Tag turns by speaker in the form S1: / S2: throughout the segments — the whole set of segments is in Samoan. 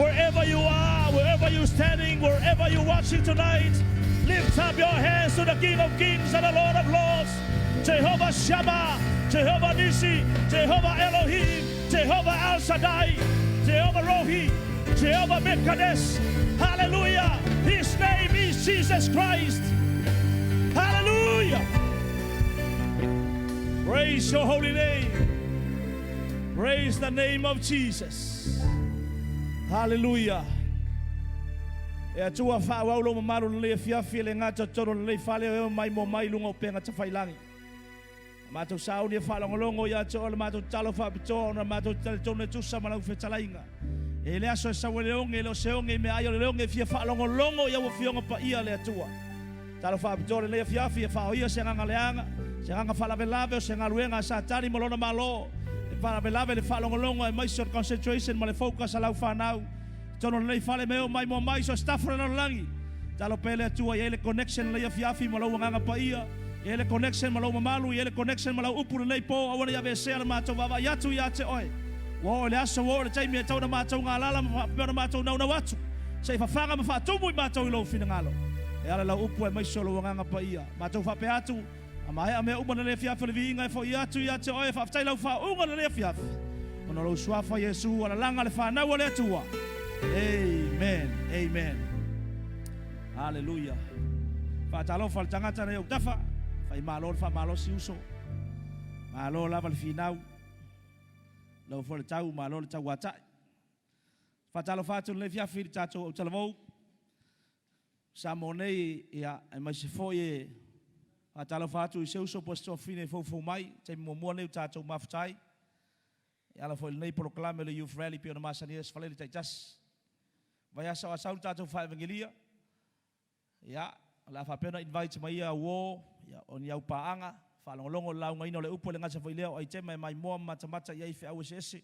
S1: Wherever you are, wherever you're standing, wherever you're watching tonight, lift up your hands to the King of Kings and the Lord of Lords. Jehovah Shammah, Jehovah Nissi, Jehovah Elohim, Jehovah El Shaddai, Jehovah Rohi, Jehovah Mekadesh. Hallelujah. His name is Jesus Christ. Hallelujah. Praise your holy name. Praise the name of Jesus. Hallelujah. E Atua faaauau lou mamalu lenei afiafi e le gata totonu o lenei fale o eo mai mo mai luga o upega tafailangi. A matou sauni e faalogologo ia te oe le matou tatalo faapitoa ona matou te talitonu e tusa ma lau fetalaiga. E i le aso e sau ai le oge, e le o se oge i meaai o le oge e fia faalogologo i au Afioga Paia le Atua. Tatalo faapitoa lenei afiafi e faaoia se agaga leaga, se agaga faalavelave o se galuega a Satani ma lona malo, e faalavelave le faalogologo aemaise o le concentration ma le focus a lau fanau i totonu o lenei fale me oo mai moa mai so staff o le lalolagi. Tatalo pea le Atua i ai le connection lenei afiafi ma lou agaga paia, i ai le connection ma lou mamalu, i ai le connection ma lau upu lenei po, aua ne i aveesea le matou vaavaai atu ia te oe. Ua oo i le aso, ua oo i le taimi e tatau ona matou galala ma faapea ona matou naunau atu, se i fafaga ma faatumu i matou i lou finagalo. E ala lau upu aemaise o lou Agaga Paia. Matou faapea atu, a maea mea uma lenei afiafi o le viiga e foi atu ia te oe, faafetai lau faauuga lenei afiafi, ona o lou Suafa Iesu, alalaga le fanau a le Atua. Amen. Amen. Haleluia. Faatalofa le tagata nei ou tafa, fai malo le faamalosi uso. Malo lava le finau. Lau foi le tau, malo le tauatai. Faatalofa atu lenei afiafi i le tatou autalavou Samoa nei, ia, aemaise foi e faatalofa atu i se uso po o se tuafafine e foufou mai, taimi muamua lenei ua tatou mafuta ai, e ala foi i lenei polokalame o le Youth Rally pei ona masani ai Aso Faraile taitasi. Vaiaso a sau le tatou faevangelia, ia, o le a faapea ona invite mai ia uo, ia, o ni au paaga, faalogologo i le laugaina o le upu e le gata foi i lea o aitema e maimoa ma matamata i ai i feau eseese.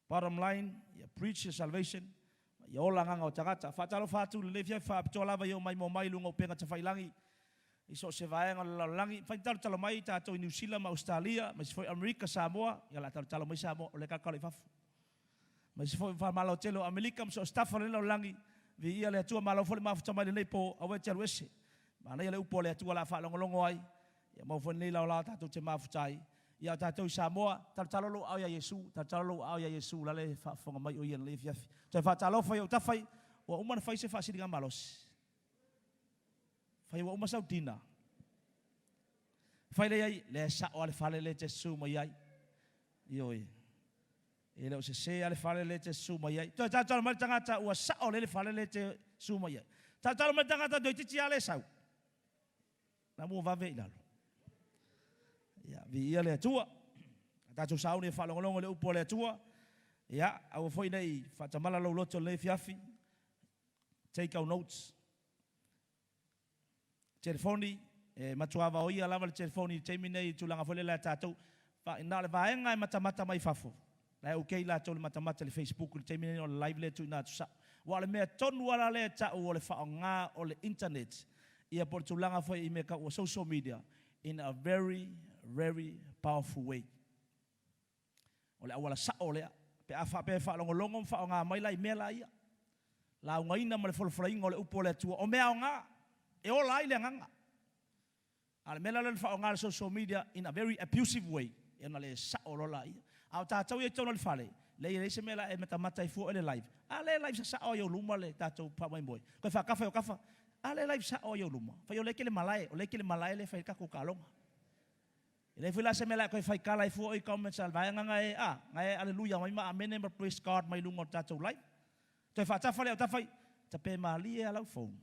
S1: Bottom line, ia preach the salvation, ia ola agaga o tagata. Faatalofa atu i lenei afiafi faapitoa lava i ou maimoa mai i luga o upega tafailangi i so o se vaega o le lalolagi. Mafai ona talotalo mai tatou i Niu Sila ma Ausetalia, aemaise foi Amerika, Samoa, ia o le a talotalo mai Samoa, o lea e kalakala i fafo. Aemaise foi Faamalo tele o Amerika ma so o se tafa o lenei lalolagi, viia le Atua, malo foi le mafuta mai lenei po, aua e te alu ese. Manaia le upu a le Atua o le a faalogologo ai, ia maua foi lenei laolao tatou te mafuta ai. Ia o tatou i Samoa, talotalo lou aao ia Iesu, talotalo lou aao ia Iesu, la le faafofoga mai o ia i lenei afiafi. Toe faatalofa i ou tafa i, ua uma ona fai se faasiliga malosi. Fai ua uma sau dina. Fai lea i ai, lea e sao lava le fale lea e te susu mai ai. Ioe. E le o sese lava le fale lea e te susu mai ai. Toe talotalo mai le tagata ua sao lelei le fale lea e te susu mai ai. Talotalo mai le tagata toeitiiti lava le sau. Na mua vave i lalo. Ia, viia le Atua. A tatou sauni e faalogologo i le upu a le Atua, ia, aua foi ne i faatamala lou loto i lenei afiafi. Take our notes. Telefoni, e matua vaoia lava le telefoni i le taimi nei i le tulaga foi lele a tatou. Na o le vaega e matamata mai fafo. La e okay latou i le matamata i le Facebook i le taimi nei o le live lea e tuuina atu sao. Aua o le mea tonu lava la lea e tau o le faaaoga o le internet ia po o le tulaga foi i mea tau o social media in a very, very powerful way. O le auala sao lea pe a faapea e faalogologo ma faaaoga mai la i mea la ia. Laugaina ma le folafolaina o le upu a le Atua, o mea aoga e ola ai le agaga. A o le mea la lea o le faaaoga o le social media in a very abusive way, ia ona le sao loa laia. A o tatou ia i totonu o le fale, leai e leai se mea la e matamata ai fua oe i le live. A lea e live sasao ai ou luma le tatou faamoemoe. Toe faakafa i ou kafa, a lea e live sao ai ou luma. Fai o lea e tele malae, o lea e tele malae lea e fai ai le tatou taaloga. E leai foi la se mea la e toe fai tala ai fua oe i comments a le vaega na e, a, na e aleluia mai ma amene ma praise God mai luga o le tatou live. Toe faatafa lea o tafa i, tape malie a lau phone.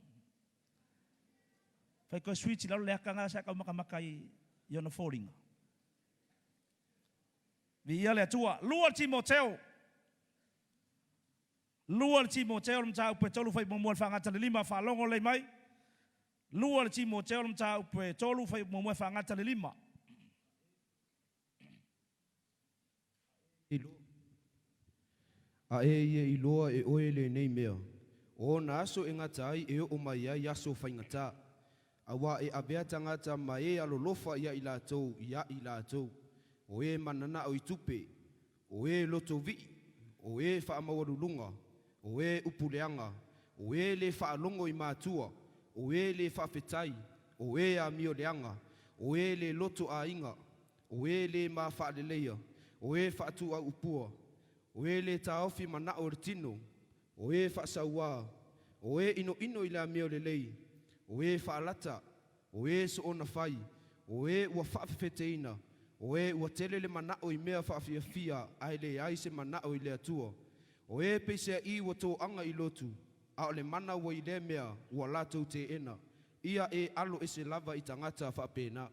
S1: Fai koe switch i lalo le aka na sa e taumakamaka i ona foliga. Viia le Atua. Lua le Timoteo. Lua le Timoteo le mataupu e tolu fai muamua le faagata le lima faalogo lelei mai. Lua le Timoteo le mataupu e tolu fai muamua e faagata le lima.
S2: A e ia iloa e oe lenei mea, o ona aso e gata ai e oo mai ai aso faigata, auā e avea tagata ma e alolofa ia i latou ia i latou, o e mananao i tupe, o e loto vii, o e faamaualuluga, O e upu leaga, o e lē faalogo i matua, o e lē faafetai, o e amio leaga, o e lē loto aiga, o e lē mafaaleleia, o e faatuauupua, o e lē taofi manaʻo o le tino, o e faasauā, o e inoino i le amio lelei, o e faalata, o e soona fai, o e ua faafefeteina, o e ua tele le manaʻo i mea faafiafia ae leai se manaʻo i le Atua, o e peiseaʻī ua toaga i lotu, a o le mana ua i lea mea ua latou teena. Ia e alo ese lava i tagata faapena.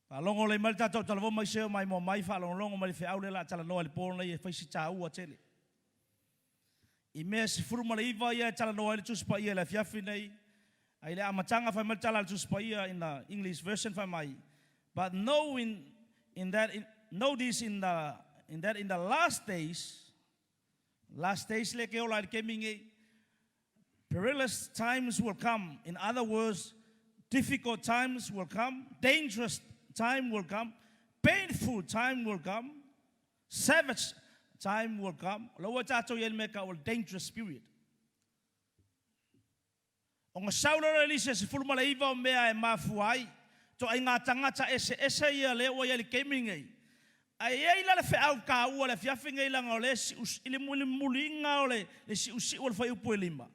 S1: Faalogo lelei mai le tatou talavou mai seo maimoa mai faalogologo mai le feau lea o le a talanoa i le po lenei e fai si taua tele. I mea 19 ia e talanoa ai le Tusi Paia i le afiafi nei, a i le amataga fai mai le tala a le Tusi Paia in the English version fai mai, But know in, in that in, know this in the in that in the last days, last days le ke ola i le kemi nei, perilous times will come. In other words, difficult times will come, dangerous time will come, painful time will come, savage time will come. O la ua tatou i ai le mea tau o le dangerous period. O nga sau lea o le Elise 19 o mea e mafua ai toaiga tagata eseese ia lea ua i ai i le taimi nei. Ae i ai la le feau taua i le afiafi nei leaga o lea e siu i le mulimuliga o le siusiu o le fuaiupu e lima.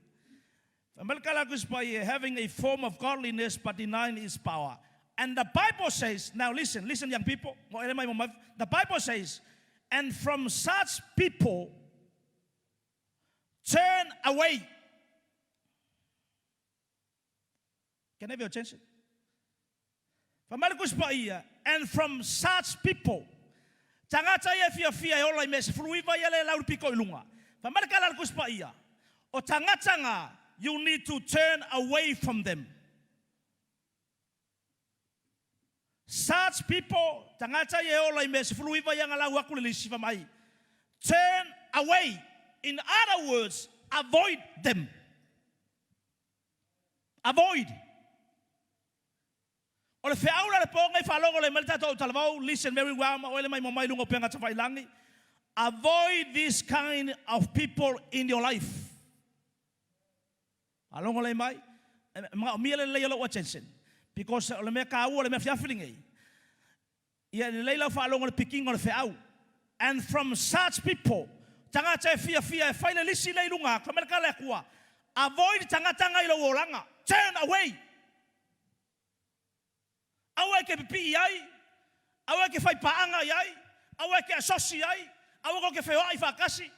S1: Fai mai le tala a Tusi Paia, having a form of godliness but denying its power. And the Bible says, now listen, listen young people, mo ele mai mo mai, the Bible says, and from such people turn away. Can I have your attention? Fai mai le Tusi Paia, and from such people, tagata ia e fiafia e ola i mea 19 ia le lau le pito i luga. Fai mai le tala a le Tusi Paia, o tagata na, you need to turn away from them. Such people, tagata ia e ola i mea 19 ia na lau aku le lisi, fai mai, turn away, in other words, avoid them. Avoid. O le feau la le po nei faalogo le mai le tatou talavou, listen very well ma oe le mai mo mai lunga o pega tawhailangi. Avoid this kind of people in your life. Faalogo le mai, manaomia le lelei o lou attention. Because o le mea taua, o le mea fiafi lenei. Ia lelei lau faalogo i le pikiga o le feau. And from such people, tagata e fiafia e fai le lisi lea i luga atu, fai mai le tala a le Atua, avoid tagata na i lou olaga, turn away. Aua e te pipii ai, aua e te whai pāanga i ai, aua e te asosi ai, aua kou te wheoai whaatasi.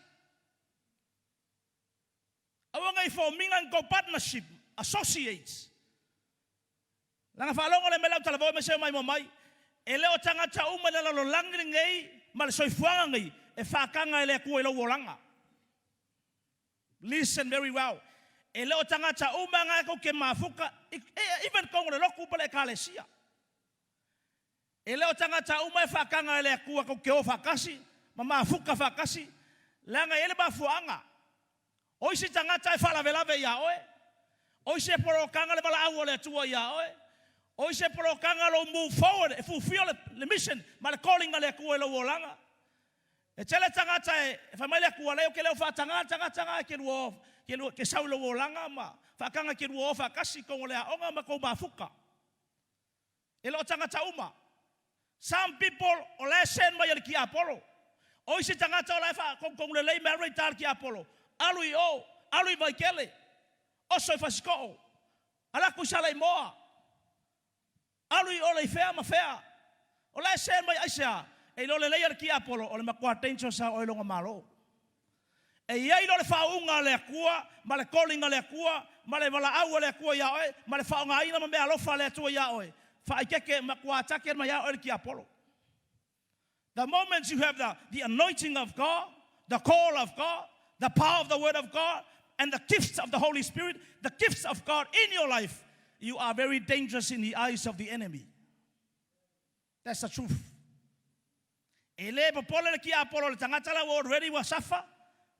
S1: Aua nei forming ni kou partnership, associates. Leaga faalogo le mea lau talavou aemaise o maimoa mai, e le o tagata uma i le lalolagi lenei ma le soifuaga nei e faataga e le Atua i lou olaga. Listen very well. E le o tagata uma nga kou te mafuta, even kou le lotu pa le ekalesia. E le o tagata uma e faataga e le Atua kou te o faatasi ma mafuta faatasi, leaga e i ai le mafuaaga. O isi tagata e faalavelave iā oe, o isi e polokaga le valaau a le Atua iā oe, o isi e polokaga lou move forward e fulfill le mission ma le calling a le Atua i lou olaga. E tele tagata e fai mai le Atua, leai ou te le o faataga le tagata na e te lua o, te lua, te sau i lou olaga ma faataga te lua o faatasi i totonu o le aoga ma tou mafuta. E le o tagata uma. Some people o la e send mai e le tiapolo. O isi tagata o la e faatonutonu lelei me alu e ita le tiapolo. Alu i o, alu i Vaitele, oso i Fasito'o, alu atu i Saleimoa, alu i o le i fea ma fea. O la e send mai aisea? E iloa lelei e le tiapolo o le matua dangerous lava o oe i lona malo. E i ai loa le faauuga a le Atua, ma le calling a le Atua, ma le valaau a le Atua iā oe, ma le faaaogaina ma meaalofa a le Atua iā oe, faaeteete matua atake mai lava oe le tiapolo. The moment you have the, the anointing of God, the call of God, the power of the word of God, and the gifts of the Holy Spirit, the gifts of God in your life, you are very dangerous in the eyes of the enemy. That's the truth. E le popole le tiapolo le tagata la ua already ua suffer,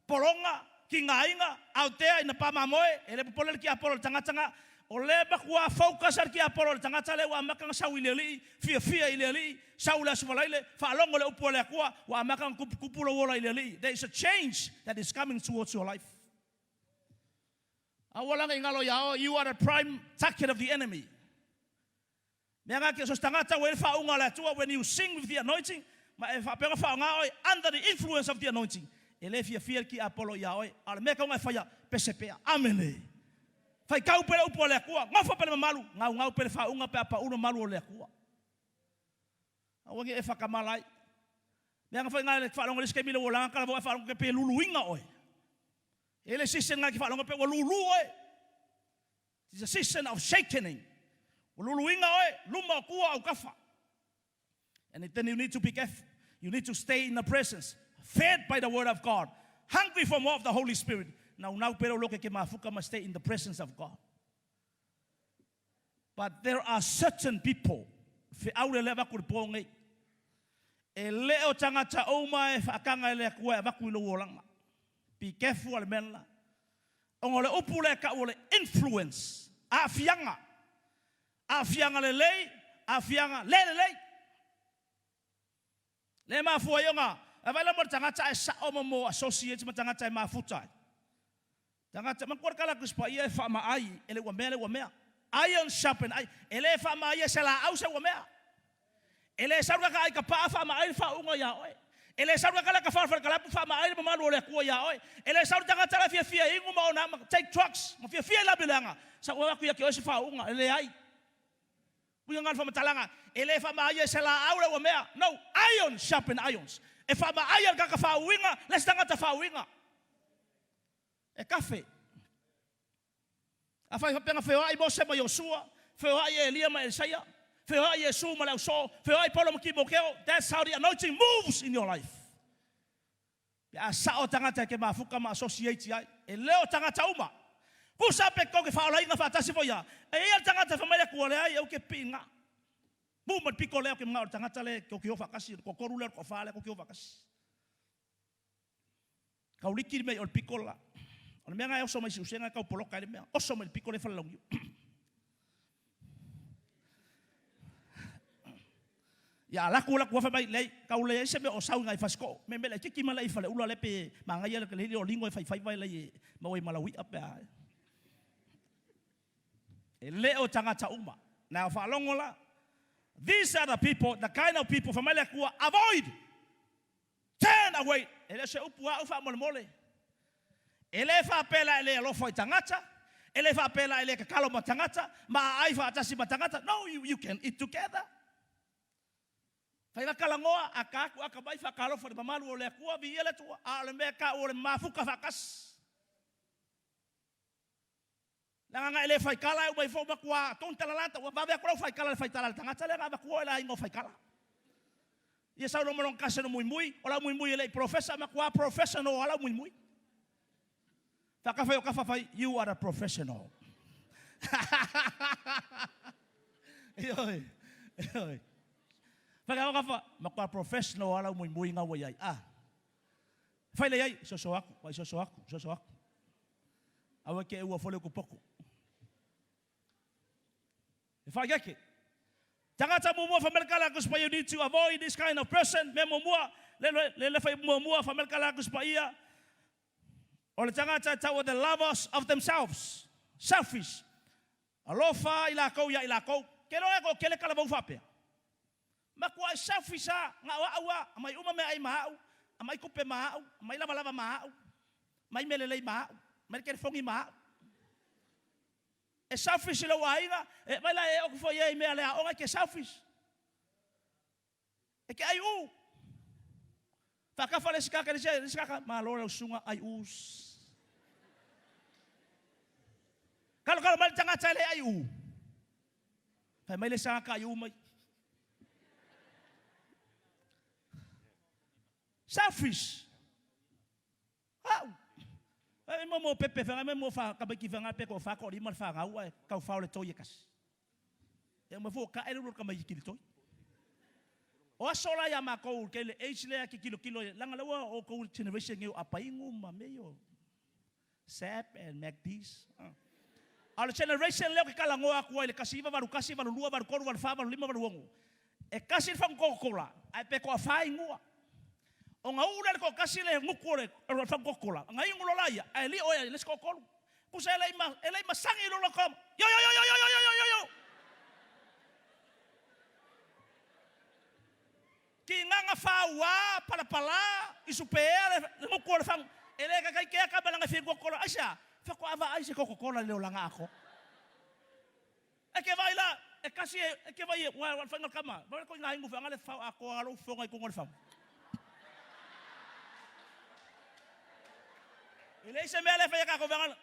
S1: pologa, kigaina, aotea ina pamamoe, e le popole le tiapolo le tagata na, O lea e matua focus lava le tiapolo i le tagata lea ua amata ona sau i le Alii, fiafia i le Alii, sau i le Aso Faraile, faalogo i le upu a le Atua, ua amata ona tuputupu lou ola i le Alii. There is a change that is coming towards your life. Aua la ne i galo ia oe, you are the prime target of the enemy. Mea na te so se tagata ua i ai le faauuga a le Atua, when you sing with the anointing, ma e faapea ona faaaoga oe under the influence of the anointing, e le fiafia le tiapolo ia oe, a o le mea e tatau ona e faia, pese pea. Amene. Faitau pea le upu a le Atua, nofo pea le mamalu, gaugau pea le faauuga pe a pau le mamalu o le Atua. Aua ne i e faatamala ai. Leaga foi na faalogo i le isi taimi i lou olaga talavou ae faalogo pe luluina oe. E le season na e te faalogo pe ua lulu oe. It's a season of shakening. Ua luluina oe, luma o tua au tafa. And then you need to be careful. You need to stay in the presence, fed by the word of God, hungry for more of the Holy Spirit. Naunau pea lou loto e te mafuta ma stay in the presence of God. But there are certain people, feau lea avatu i le po nei, e le o tagata uma e faataga e le Atua e avatu i lou olaga. Be careful a le mea lela. Ona o le upu lea e tau o le influence, aafiaga. Aafiaga lelei, aafiaga le lelei. Le mafua ai ona e vaai la mo le tagata ae sao ma mo associates ma tagata e mafuta ai. Tagata, manatua le tala a Tusi Paia e faamaai e le ua mea le ua mea. Iron sharpen iron. E le faamaaia e se laau se ua mea. E le sau le tagata ai ka paa faamaai le faauuga ia oe. E le sau le tagata la ka fale fale kalapu faamaai le mamalu o le Atua ia oe. E le sau le tagata la fiafia e inu ma ona ma take drugs ma fiafia i labi leaga. Sau atu ia te oe se faauuga. E leai. Uiga na o le faamatalaga, e le faamaaia e se laau le ua mea. No, iron sharpen irons. E faamaaia le tagata faauiga le isi tagata faauiga. E kafe. Afai faapea na feoai Mose ma Iosua, feoai Elia ma Elisaia, feoai Iesu ma le ausoo, feoai Paulo ma Timoteo, that's how the anointing moves in your life. Pe a sao tagata e te mafuta ma associate ai, e le o tagata uma. Kusa pe tou te faaolaina faatasi foi a, e i ai le tagata e fai mai le Atua, leai, ou te pipii i na. Mu ma le pito lea ou te manao i le tagata lea tou te o faatasi, le toatolu lea, le toafa lea tou te o faatasi. Kauliki le mea i o le pito le la. O le mea na e oso mai Siusega e tau poloka ai le mea. Oso mai le pito lea i Falelauniu. Ia alaku alaku fai mai lei kau leai se mea o sau ngai Fasito'o me me laitiiti ma lai Faleula le pe magaia le lei o lingo e faifaiva e lei e maua i Malaui'a pe a e le o tagata uma. Now faalogo la, these are the people, the kind of people fai mai le Atua, avoid, turn away. E le o se upu a'u faamolemole. E le faapea la e le alofa i tagata, e le faapea la e le tatalo ma tagata, ma aai faatasi ma tagata. No, you can eat together. Fai la talanoa, ata atu ata mai faatalofa i le mamalu o le Atua, viia le Atua, a o le mea e tau o le mafuta faatasi. Leaga na e le faitala e uma ifo matua tonu talalata ua vave atu lau faitala i le faitala a le tagata lea na avatua oe i le aiga o faitala. Ia sau loa ma lona kase no muimui, o lau muimui e le i professor, matua professional lava lau muimui. Faakafa i o kafa fai, you are a professional. Ioe, ioe. Fai o kafa, matua professional lava lau muimui nga ua iai. Ah. Fai le iai, soso aku, vai soso aku, soso aku. Aua ke ua fole ku poko. E whaikeke. Tangata muamua whameleka la kuspa you need to avoid this kind of person. Mea muamua, le le le whai muamua whameleka la kuspa ia. O le tangata e tau o the lovers of themselves. Selfish. Alofa i lakou ia i lakou. Ke loa e ko kele kalavau whapea. Makuai selfish a, nga o a'u a, amai uma meaai ma a'u, amai tupe ma a'u, amai lavalava ma a'u, mai mea lelei ma a'u, mai le telefoni ma a'u. E selfish i lou aiga, e mai la e oku foi ia i mea le aoga e ke selfish. E ke ai u. Whakafa le isi kaka, le isi kaka, malo lau susuga ai us. Kalokalo mai le tagata e le ai u. Fai mai le sa ka i mai. Selfish. Au. E mo mo pepe whanga, me mo wha kamaiki whanga pe ko wha ko lima le whangau ai, kau whao le toi e kasi. E mo fo ka ele kamaiki ki le toi. O aso la ia mākou ke le age lea ke kilo kilo langa leua o kou generation ngeu apaingu ma me yo. Sap and MacD's. A o le generation lea ou te talanoa atu ai i le 1981, 82, 83, 84, 85, 86, e tasi le fagu Coca-Cola ae pe toafa inua. Ona uu lea e le toatasi le gutu o le fagu Coca-Cola, ona inu loa laia, ae lio e le isi toatolu. Tusa e le i masani lo la yo yo yo yo yo yo yo yo yo. Kīnānā fāuā, palapalā, isupea le gutu o le fagu. E le taitai kea tama leaga e fia inu Coca-Cola. Aisea? Faatoa vaai se Coca-Cola i le olaga atoa. E te vaai la, e tasi e te vaai ua le faiga o le tama, vaai le ituaiga inu foi le fao atoa lou fofoga i totonu o le fagu. E leai se mea lea e fai e tatou vaega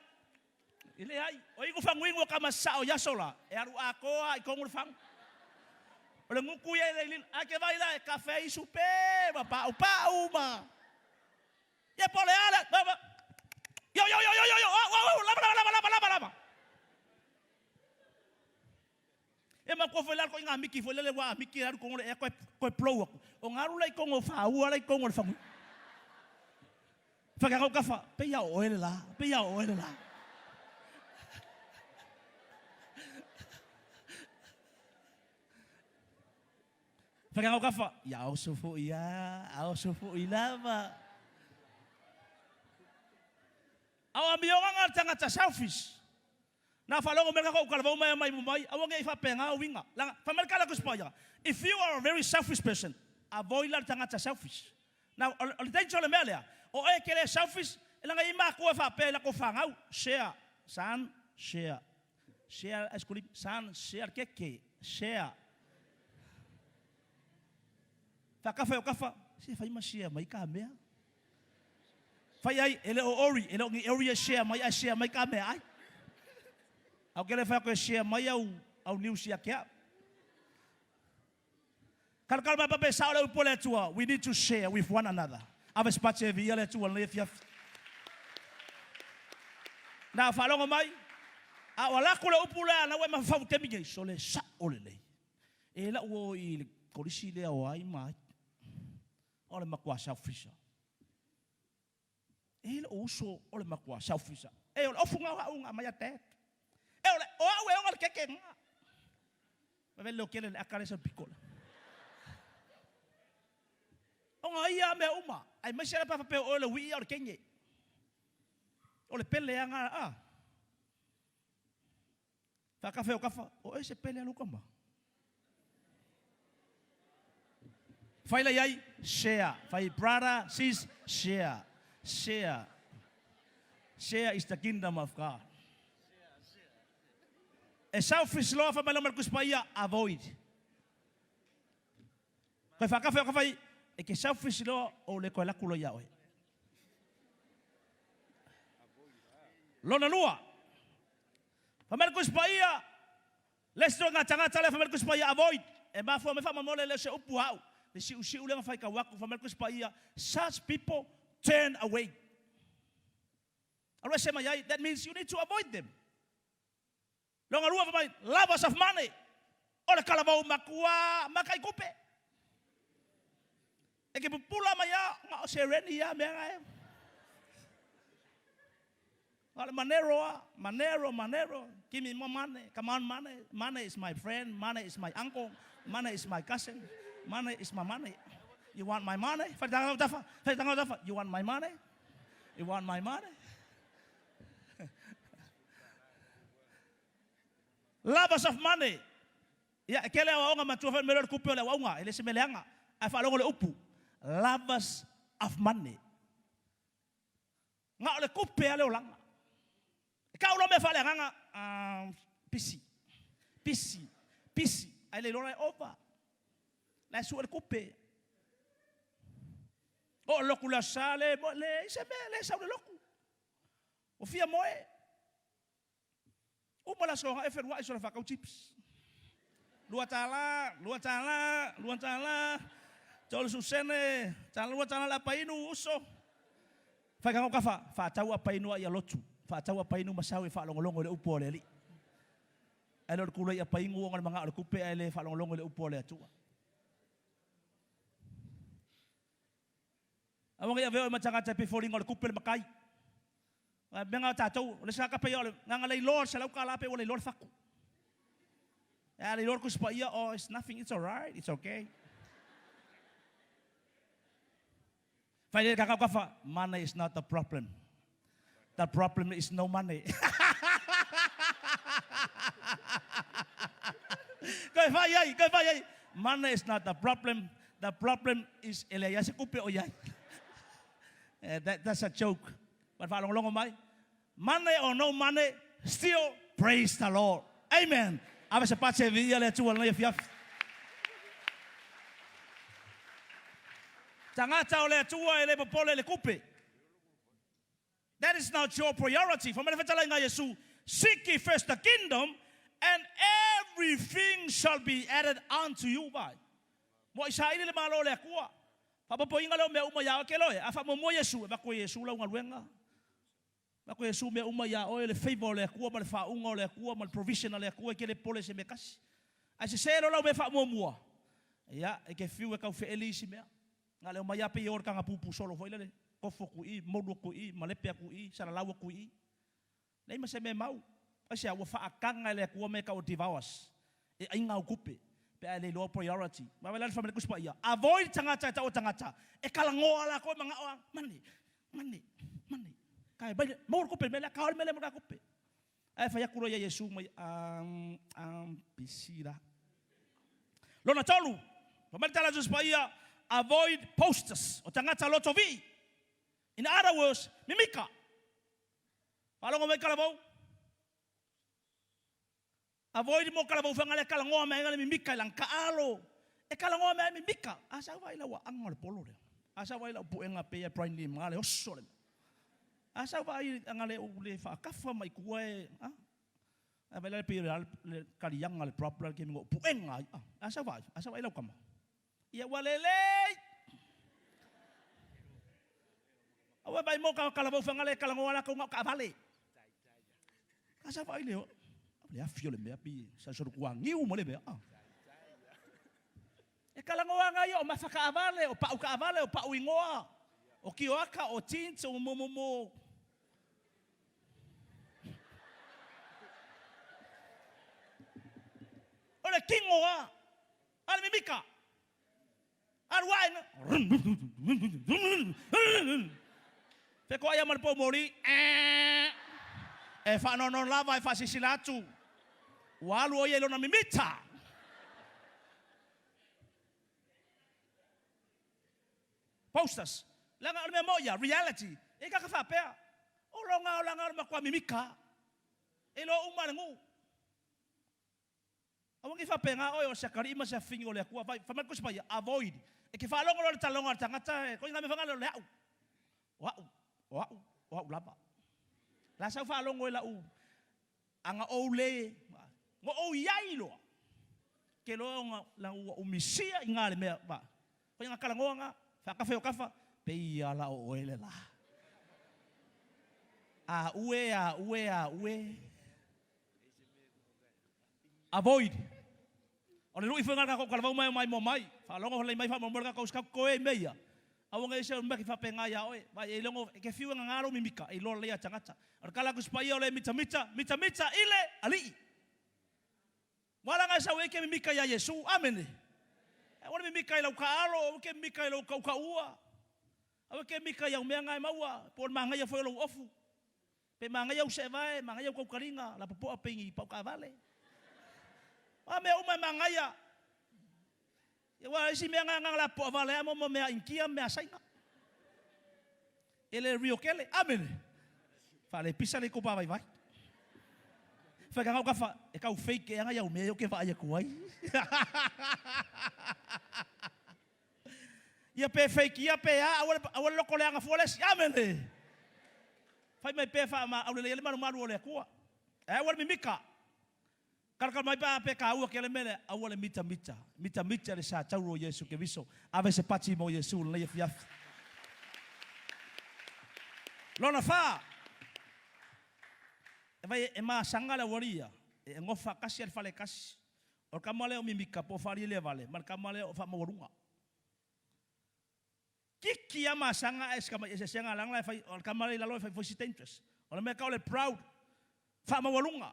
S1: e leai. O inu faguinu o tama sao i aso la, e alu atoa lava i totonu le fagu. O le gutu ia e le i ae te vaai la e kafe ai supe ma paupau ma Ia po o le a le Yo yo yo yo yo yo au au au lava lava lava lava lava lava. E matua foi la ko inga miki foi lele wa miki alu kongo le ea koe koe blow aku. O ngalu la i kongo whaua la i kongo le whangu. Whakangau kafa, pe ia o oe le la, pe ia o oe le la. Whakangau ia oso foi a, a oso foi lava. A o amioga ngā tangata selfish. Nā whaalongo mea kako ukalavau mai mai mai, aua nge i whapenga o winga. Langa, whamarika la kuspa If you are a very selfish person, avoid la tangata selfish. Now, o le danger o le mea lea, o e ke le selfish, e langa i mākua e whapea i lako whangau, share, son, share. Share ice cream, son, share keke, share. Whakafa o kafa, se whai ma share mai ka mea. Whai ai, e le o ori, e le o ngi ori e share mai, ai share mai ka mea ai. Au ke le whai koe share mai au, au news ia kia. Kalakala mai pape sao le upu le Atua. We need to share with one another. Ave space e via le Atua le fiafi. Nā whaalongo mai, a o alaku le upu lea na ue mawhawhau te mingi, so le sa o le lei. E la ua i le kolisi lea o ai mai. O le makua selfish. E le uso o le makua selfish. E o le ofu ngā au ngā mai a dad. E o le o au e o le keke ngā. Ma vele o kele le akale sa pikola. O ngā ia mea uma. Ai mai se pa pe o le wi o le kenge. O le pele a ngā a. Whakawhe o kafa, o e se pele a luka ma. Whai lai ai, share. Whai brother, sis, share. Share. Share is the kingdom of God. E selfish loa wha mai lo markus pa ia, avoid. Koe whakawhe o kawhai, e ke selfish loa o le koe laku lo ia oe. Lona lua. Wha mai le pa ia, les ngā tangata le wha mai le pa ia, avoid. E mafua me wha mamole le se upu hau. Le siu siu le ngawhai ka waku, wha mai le pa ia, such people turn away. Alua se mai ai, that means you need to avoid them. Longa lua wha mai, lovers of money. O le kalavau makua, makai kupe. E ke pupula mai a, nga o se reni ia mea ngai. O le manero a, manero, manero. Give me more money. Come on, money. Money is my friend. Money is my uncle. Money is my cousin. Money is my money. You want my money? You want my money? You want my money? Lovers of money. Ia, e kele au aonga matua whae mele o le kupe o le auaunga, e le se meleanga. Ai whaalongo le upu. Lovers of money. Ngā o le kupe a le olanga. E ka ulo mea whaale anganga, pisi, pisi, pisi. Ai le lola e ova. La e sua le kupe. O loku la sa le, le ise mea, le sau le loku. O fia moe. Uma la soga e whenua i sola whakau chips. Lua tālā, lua tālā, lua tālā, tolu susene, tālā lua tālā la painu uso. Whaikangau ka wha, whaatau a painu a ia lotu. Whaatau a painu masau e whaalongolongo le upu o le ali. Ai le kula i a paingu o ngā manga o le kupe ai le whaalongolongo le upu o le atua. Awanga ia veo e matangata e pe fōringa o le kupe le makai. Aua mea na o tatou, o le isi tagata pei o le na ona leiloa le $100 pei ua leiloa le fatu. A leiloa le Tusi Paia, oh it's nothing, it's alright, it's okay. Fai le kakau kafa, money is not the problem. The problem is no money. Koe fai ai, koe fai ai. Money is not the problem. The problem is e leai se kupe o iai. Eh, that's a joke. But whaalongolongo mai. Money or no money, still praise the Lord. Amen. Ave se pache vi ia le atua lenei afiafi. Tagata o le Atua e le popole i le kupe. That is not your priority. Fai mai le fetalaiga a Iesu, Seek ye first the kingdom, and everything shall be added unto you. Vai. Mo i saili le malo o le Atua. Faapopoina lea o mea uma iā oe. Ke loe, a faamuamua Iesu, e avatu e Iesu lau galuega. Avatu e Iesu mea uma iā oe, le favor o le Atua ma le faauuga o le Atua ma le provision a le Atua, e te le popole i se mea tasi. Ae sese loa lau mea faamuamua, ia, e te fiu e tau feeli isi mea. Na le omai lava pei e o i le taga pupu solo foi lele, kofo atu i i, molu atu i i, malepe atu i i, salalau atu i i. Leai ma se mea e mau. Aisea? Ua faataga e le Atua mea e tau o devours, e aiga au tupe, pe a e le iloa au priority. Vaavaai la le fai mai le Tusi Paia, avoid tagata e tau o tagata, e talanoa latou e manao lava, money, money, money. Kai mai le, maua le tupe i le mea lea, kao le mea lea mo le tupe. Ae fai atu loa ia Iesu mai, um, um, pisi la. Lona tolu, fai mai le tala a Tusi Paia, avoid posters, o tagata lotovii. In other words, mimika. Faalogo mai Kalavou. Avoid mo Kalavou whanga le kalangoa mai le mimika i lang kaalo. E kalangoa mai mimika. A sa vai lau anga o le polo le. A sa vai lau puenga pe ia Brian Lee mga le oso le. A sa vai anga le u le whaakafa mai kua e. A A vai le pe le kalianga le problem ke mingo puenga. A sa vai, a sa vai lau kama. Ia ua lelei. Aua vai mo ka kalavou whangale kalangoa la kaunga o kaavale. Ka sa vai leo. Le afi o le mea pi sa soro kua ngiu mo le mea. E kalangoa ngai o mawha kaavale, o pau kaavale, o pau ingoa, o kioaka, o tint, o mo mo mo. O le kingo a. A le mimika. Alu ae na. Fekoai ma le poumoli. E faanoanoa lava e faasilasila atu ua alu o ia i lona mimita. Posters. Leaga o le mea moi ia, reality, e kaka faapea, o lona olaga o le matua mimika. E iloa uma e le nuu. Aua ne i faapena oe o se atalii ma se afafine o le Atua. Fai mai le Tusi Paia, avoid. E te faalogo loa i le talanoaga a le tagata, e koe ngā mea whangale o le au. O au, o au, o au lava. La sau faalogo i lau anga ou le, ngo ou iai loa. Ke loa ona la ua umisia i ngā le mea, va. Koe ngā kalangoa ngā, whaakafe o kafa, pe ia la o oe le la. A ue, a ue, a ue. Avoid. O le lui foi ngā kou kalavau mai o mai mo mai. Whaalogo lei mai whaamomore ngā kou skau koe i meia. Aua ngai se o mea ki whape ngā ia oe. Vai e longo ke fiu ngā ngaro mimika e loa lei a tangata. O le kala kusipa ia o le mita mita, mita mita ile alii. Wala ngai sau e ke mimika ia Iesu. Amene. E ua mimika i lau kaalo, ua ke mimika i lau kaukaua. Aua ke mimika i au mea ngai maua, po o le magaia foi o lou ofu. Pe magaia au seevae, magaia au kaukaliga, la popoa pe i pau kaavale. A mea uma e magaia. Ia ua isi mea nga nga la poa vale a mo mea Inkia mea Saina. E le rio kele. Amene. Fa le pisa le ko pa vai vai. Fa ka ngau ka fa e kau fake e anga iau mea yo ke va ia kuai. Ia pe fake ia pe a aua aua le loko leaga fua le isi. Amene. Fai mai pea wha ma aule le malu malu o le Atua. E aua le mimika. Kalakala mai pa pe ka ua ke le mele aua le mita mita. Mita mita le sa tauro Yesu ke viso. Ave se pati mo Yesu le afiafi. Lona fa. E vai e ma sanga le waria. E ngofa kasi al fale kasi. O le kama lea o mimika po o faalialia vale ma le kama lea o faamaualuga. Kiki lava ma asaga ae si tamai eseesega leaga la e fai o le tama lea i lalo e fai foi si dangerous. O le mea e tau o le proud, faamaualuga.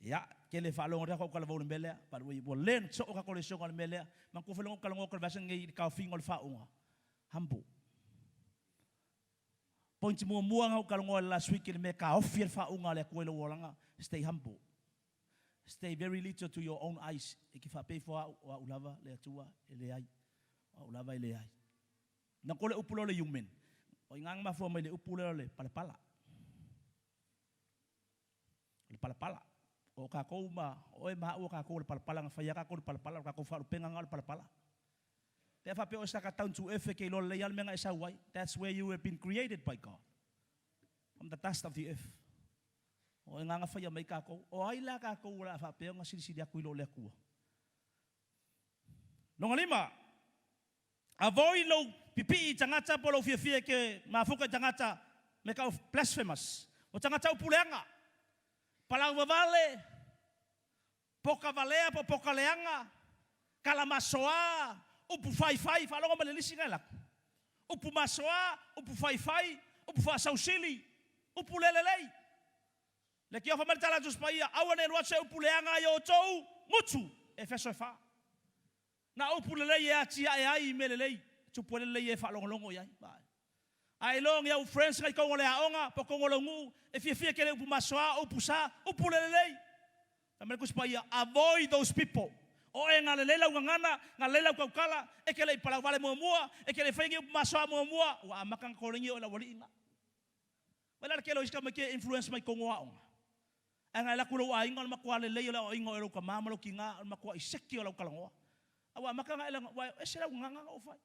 S1: Ia, tele faalogo atu au talavou i le mea lea, but we will learn soo tatou lesoga i le mea lea. Manatua foi lea na ou talanoa atu i le vaiaso lenei i le taofiga o le faauuga. Humble. Point muamua na ou talanoa i le last week i le mea e taofi ai le faauuga a le Atua i lou olaga, stay humble. Stay very little to your own eyes. E te faapea ifo au, o au lava le Atua, e leai. O au lava e leai. Na ko le upu lea o le human. O i ina na mafua mai le upu lea o le palapala. O le palapala. O tatou ma oe ma au o tatou o le palapala, na fai lava tatou i le palapala, o le tatou faalupega lena o le palapala. Pe a faapea oe sa ka down to earth e te iloa lelei lava le mea na e sau ai. That's where you have been created by God. From the dust of the earth. O i ina na faia mai tatou. O ai la tatou o le a faapea ona silisili atu i lo le Atua? Lona lima, avoid lou pipii i tagata po o lou fiafia e ke mafuka i tagata me kau blasphemous. O tagata upu leaga, palau vavale, poka valea po o poka leaga, kala masoa, upu faifai, faalogo mai le lisi na e lako. Upu masoa, upu faifai, upu faasausili, upu le lelei. Le tiofa mai le tala a Tusi Paia, Aua ne i alu atu se upu leaga i o outou gutu. Efeso e fa. Na upu lelei e atiae ai i mea lelei, e tupu ai le lelei e faalogologo i ai. Vaai. A iloa ni au friends nai tonu o le aoga po o tonu o lou nuu e fiafia tele i upu masoa, o upu sa, upu le lelei. Fai mai le Tusi Paia, avoid those people. O e na lelei lau gagana, na lelei lau tautala, e te le i palauvale muamua, e te le i faia ni upu masoa muamua, ua amata ona koleni oe i le aualii na. Mai la le tele o isi tamaiti e influence mai tonu o aoga. Ae na e alu atu i lou aiga o le matua lelei o le aoaiga o oe e lou tama ma lou tina, o le matuai seki o lau talanoa. A ua amata ona e laga, ua ese lau gagana na ou fai.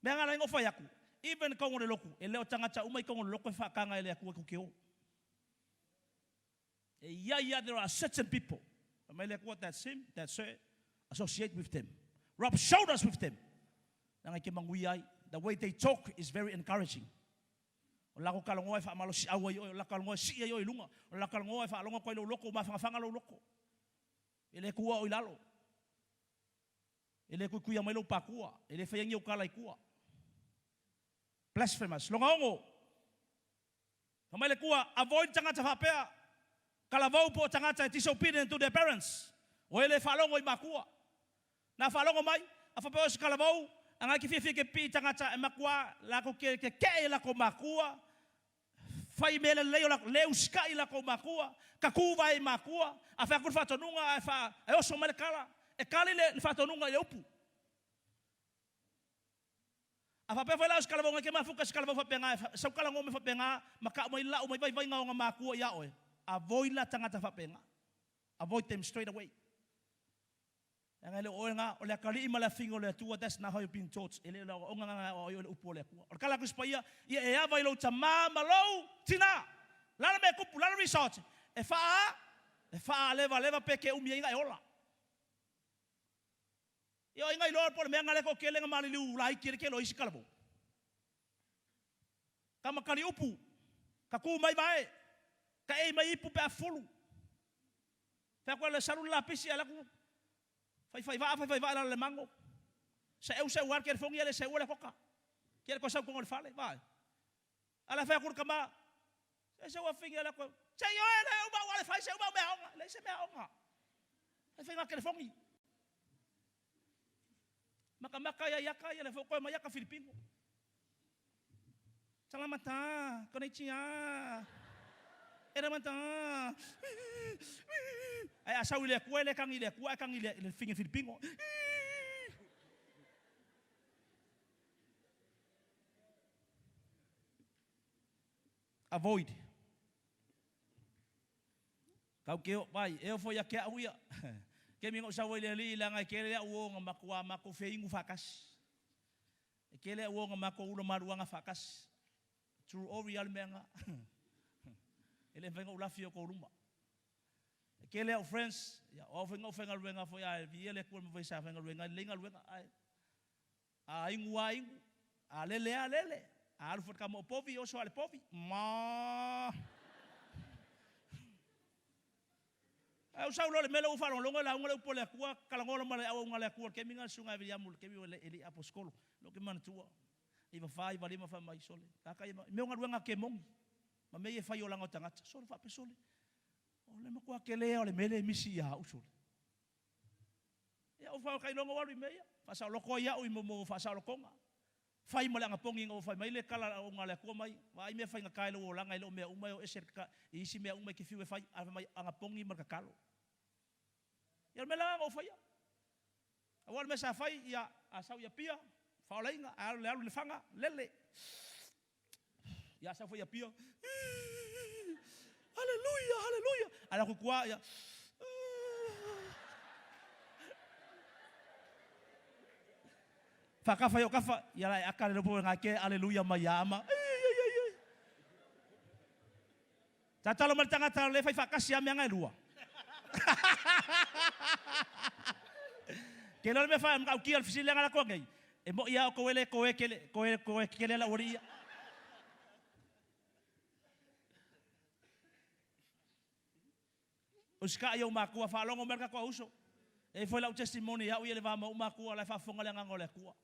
S1: Mea na ala ai ona ou fai atu, even tonu o le lotu, e le o tagata uma i tonu o le lotu e faataga e le Atua tou te o. E i ai lava, there are certain people, fai mai le Atua, that's him, that's her, associate with them, rub shoulders with them, leaga e te manuia ai. The way they talk is very encouraging. O le latou talanoa e faamalosiau ai oe, o le latou talanoa e sii ai oe i luga, o le latou talanoa e faalogo atu ai lou loto, mafanafana lou loto. E le tuua oe i lalo. E le tuituia mai lou pakua, e le faia ni ou tala i tua. Blasphemous. Lona ono, Fai mai le Atua, avoid tagata faapea, talavou po o tagata e disobedient to their parents, o e le faalogo i makua. Na faalogo mai, a faapea o se talavou, a ngai ke fiafia ke pipii i tagata e matua latou ke keke'e i latou makua, fai mea lelei o latou, le usikai i latou makua, tatuu vae i makua, a fai atu le faatonuga ae fa, e oso mai le tala, e tali le faatonuga i le upu. A faapea foi la o se talavou nai ke mafuta se talavou faapena e sau talanoa mai faapena ma tau mai lau mai vaivaiga o ona makua ia oe, avoid la tagata faapena. Avoid them straight away. Leaga e le o oe lena, o le atalii ma le afine o le Atua, that's not how you've been taught. E le o le aoaoga lena na aoao ai oe le upu o le Atua. O le tala a Tusi Paia, ia e ava i lou tama ma lou tina. Lala mea e tupu, lala result, e faa, e faalevaleva pe ke umi ai na e ola. Ia o ai na iloa po o le mea na lea toatele na maliliu laiti ai le tele o isi talavou. Tama tali upu, ka tu mai vae, ka ei mai ipu pe a fufulu. Fai atu le salu le lapisi ae alu atu faifai vaa faifai vaa i lalo le mago. Seeu seeu lava le telefoni ae le seua le akoka. Kia le toe sau i totonu o le fale, vae. A o le a fai atu le tama, se se ua fini ale atu, se i oe le uma ua le fai se uma mea aoga, leai se mea aoga. Fai faiga telefoni. Makamaka ia iaka ia le fo koe mai aka Filipino. Salamata, konnichiwa. Eramata. Ai a sau i le Atua e le kagi i le Atua ae kagi i le fine Filipino. Avoid. Kau ke o, vai, e ofo ia ke au ia. Ke mi ngou sau ai le alii leaga e kele au o nga matua makou feingu faatasi. E kele au o nga makou ula maluaga faatasi. True ori a le mea nga. E le mafai ona ou lafi i o tou luma. E kele au friends, ia, o au foi nga ou faigaluega foi ae viia le Atua i le mea foi sa faigaluega ai lelei galuega ae A inu a inu, a lele a lele, a alu foi le tama o povi, oso a le povi, ma. Ae ou sau loa i le mea lea ua ou faalogologo e lauga le upu a le Atua, talanoa loa ma le auaunaga a le Atua i le taimi lena le Susuga ia Viliamu i le taimi e le i aposetolo, lea ou te manatua, 94, 95 fai mai, sole, tata ia, mea o galuega a kemoni ma mea ia e fai i olaga o tagata. Sole, faapea, sole, o le matua tele lava o le mea lea e misi ia au, sole. Ia ou faailoga ou alu i mea ia, faasaoloto ai au i mea o faasaolotoga. Fai ma le anapogi ina ua fai mai le tala a le Atua mai, vaai mea faigata i lou olaga e le o mea uma e o ese i isi mea uma e te fiu e fai, ae fai mai anapogi ma le tatalo. Ia o le mea la lena na ou faia. Aua o le mea sa fai, ia, a sau i Apia, faaolaina, ae alu i Lefaga, lele. Ia a sau foi i Apia, Haleluia, haleluia. Ae alu atu i tua, ia, Faatafa i ou tafa, ia la e aka le lopo ngai ke aleluia mai ia ama. Tatalo mai le tagata le fai faatasi a mea ngai lua. Ke loa le mea fa matautia le fesili lea na lako nei. E moi a o koe le koe kele koe koe kele la ua ia. Usikai i ou matua, faalogo mai le tatou uso. E i ai foi lau testimony ia au ia i le va ma ou matua, la e faafofoga le Agaga o le Atua.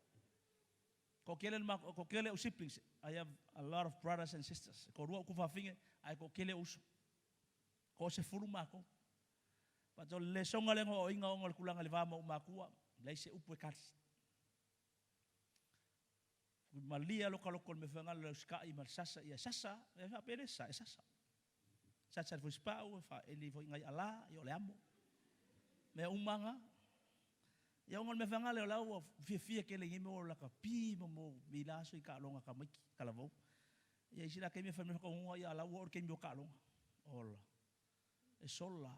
S1: Toatele le matou, toatele ou siblings. I have a lot of brothers and sisters. E toalua ou tuafafine, ae toatele ou uso. Toasefulu matou. But o le lesona lea na aoaoina ona o le tulaga i le va ma ou matua, leai se upu e kali. Malie lava lota loto i le mea foi lena o le usikai ma le sasa, ia e sasa lava. E faapea e le sasa, e sasa. Sasa i le fusipau, e faaeli foi i nai ala, ia o le amo. Mea uma lava na. Ia ona o le mea foi lena o la ua fiafia tele i nei mea o lakapi ma mo mila aso i taaloga a tamaiti, talavou. Ia isi la taimi e fai mai faataunuuga, ia la ua oo i le taimi o taaloga. Ola. E sola.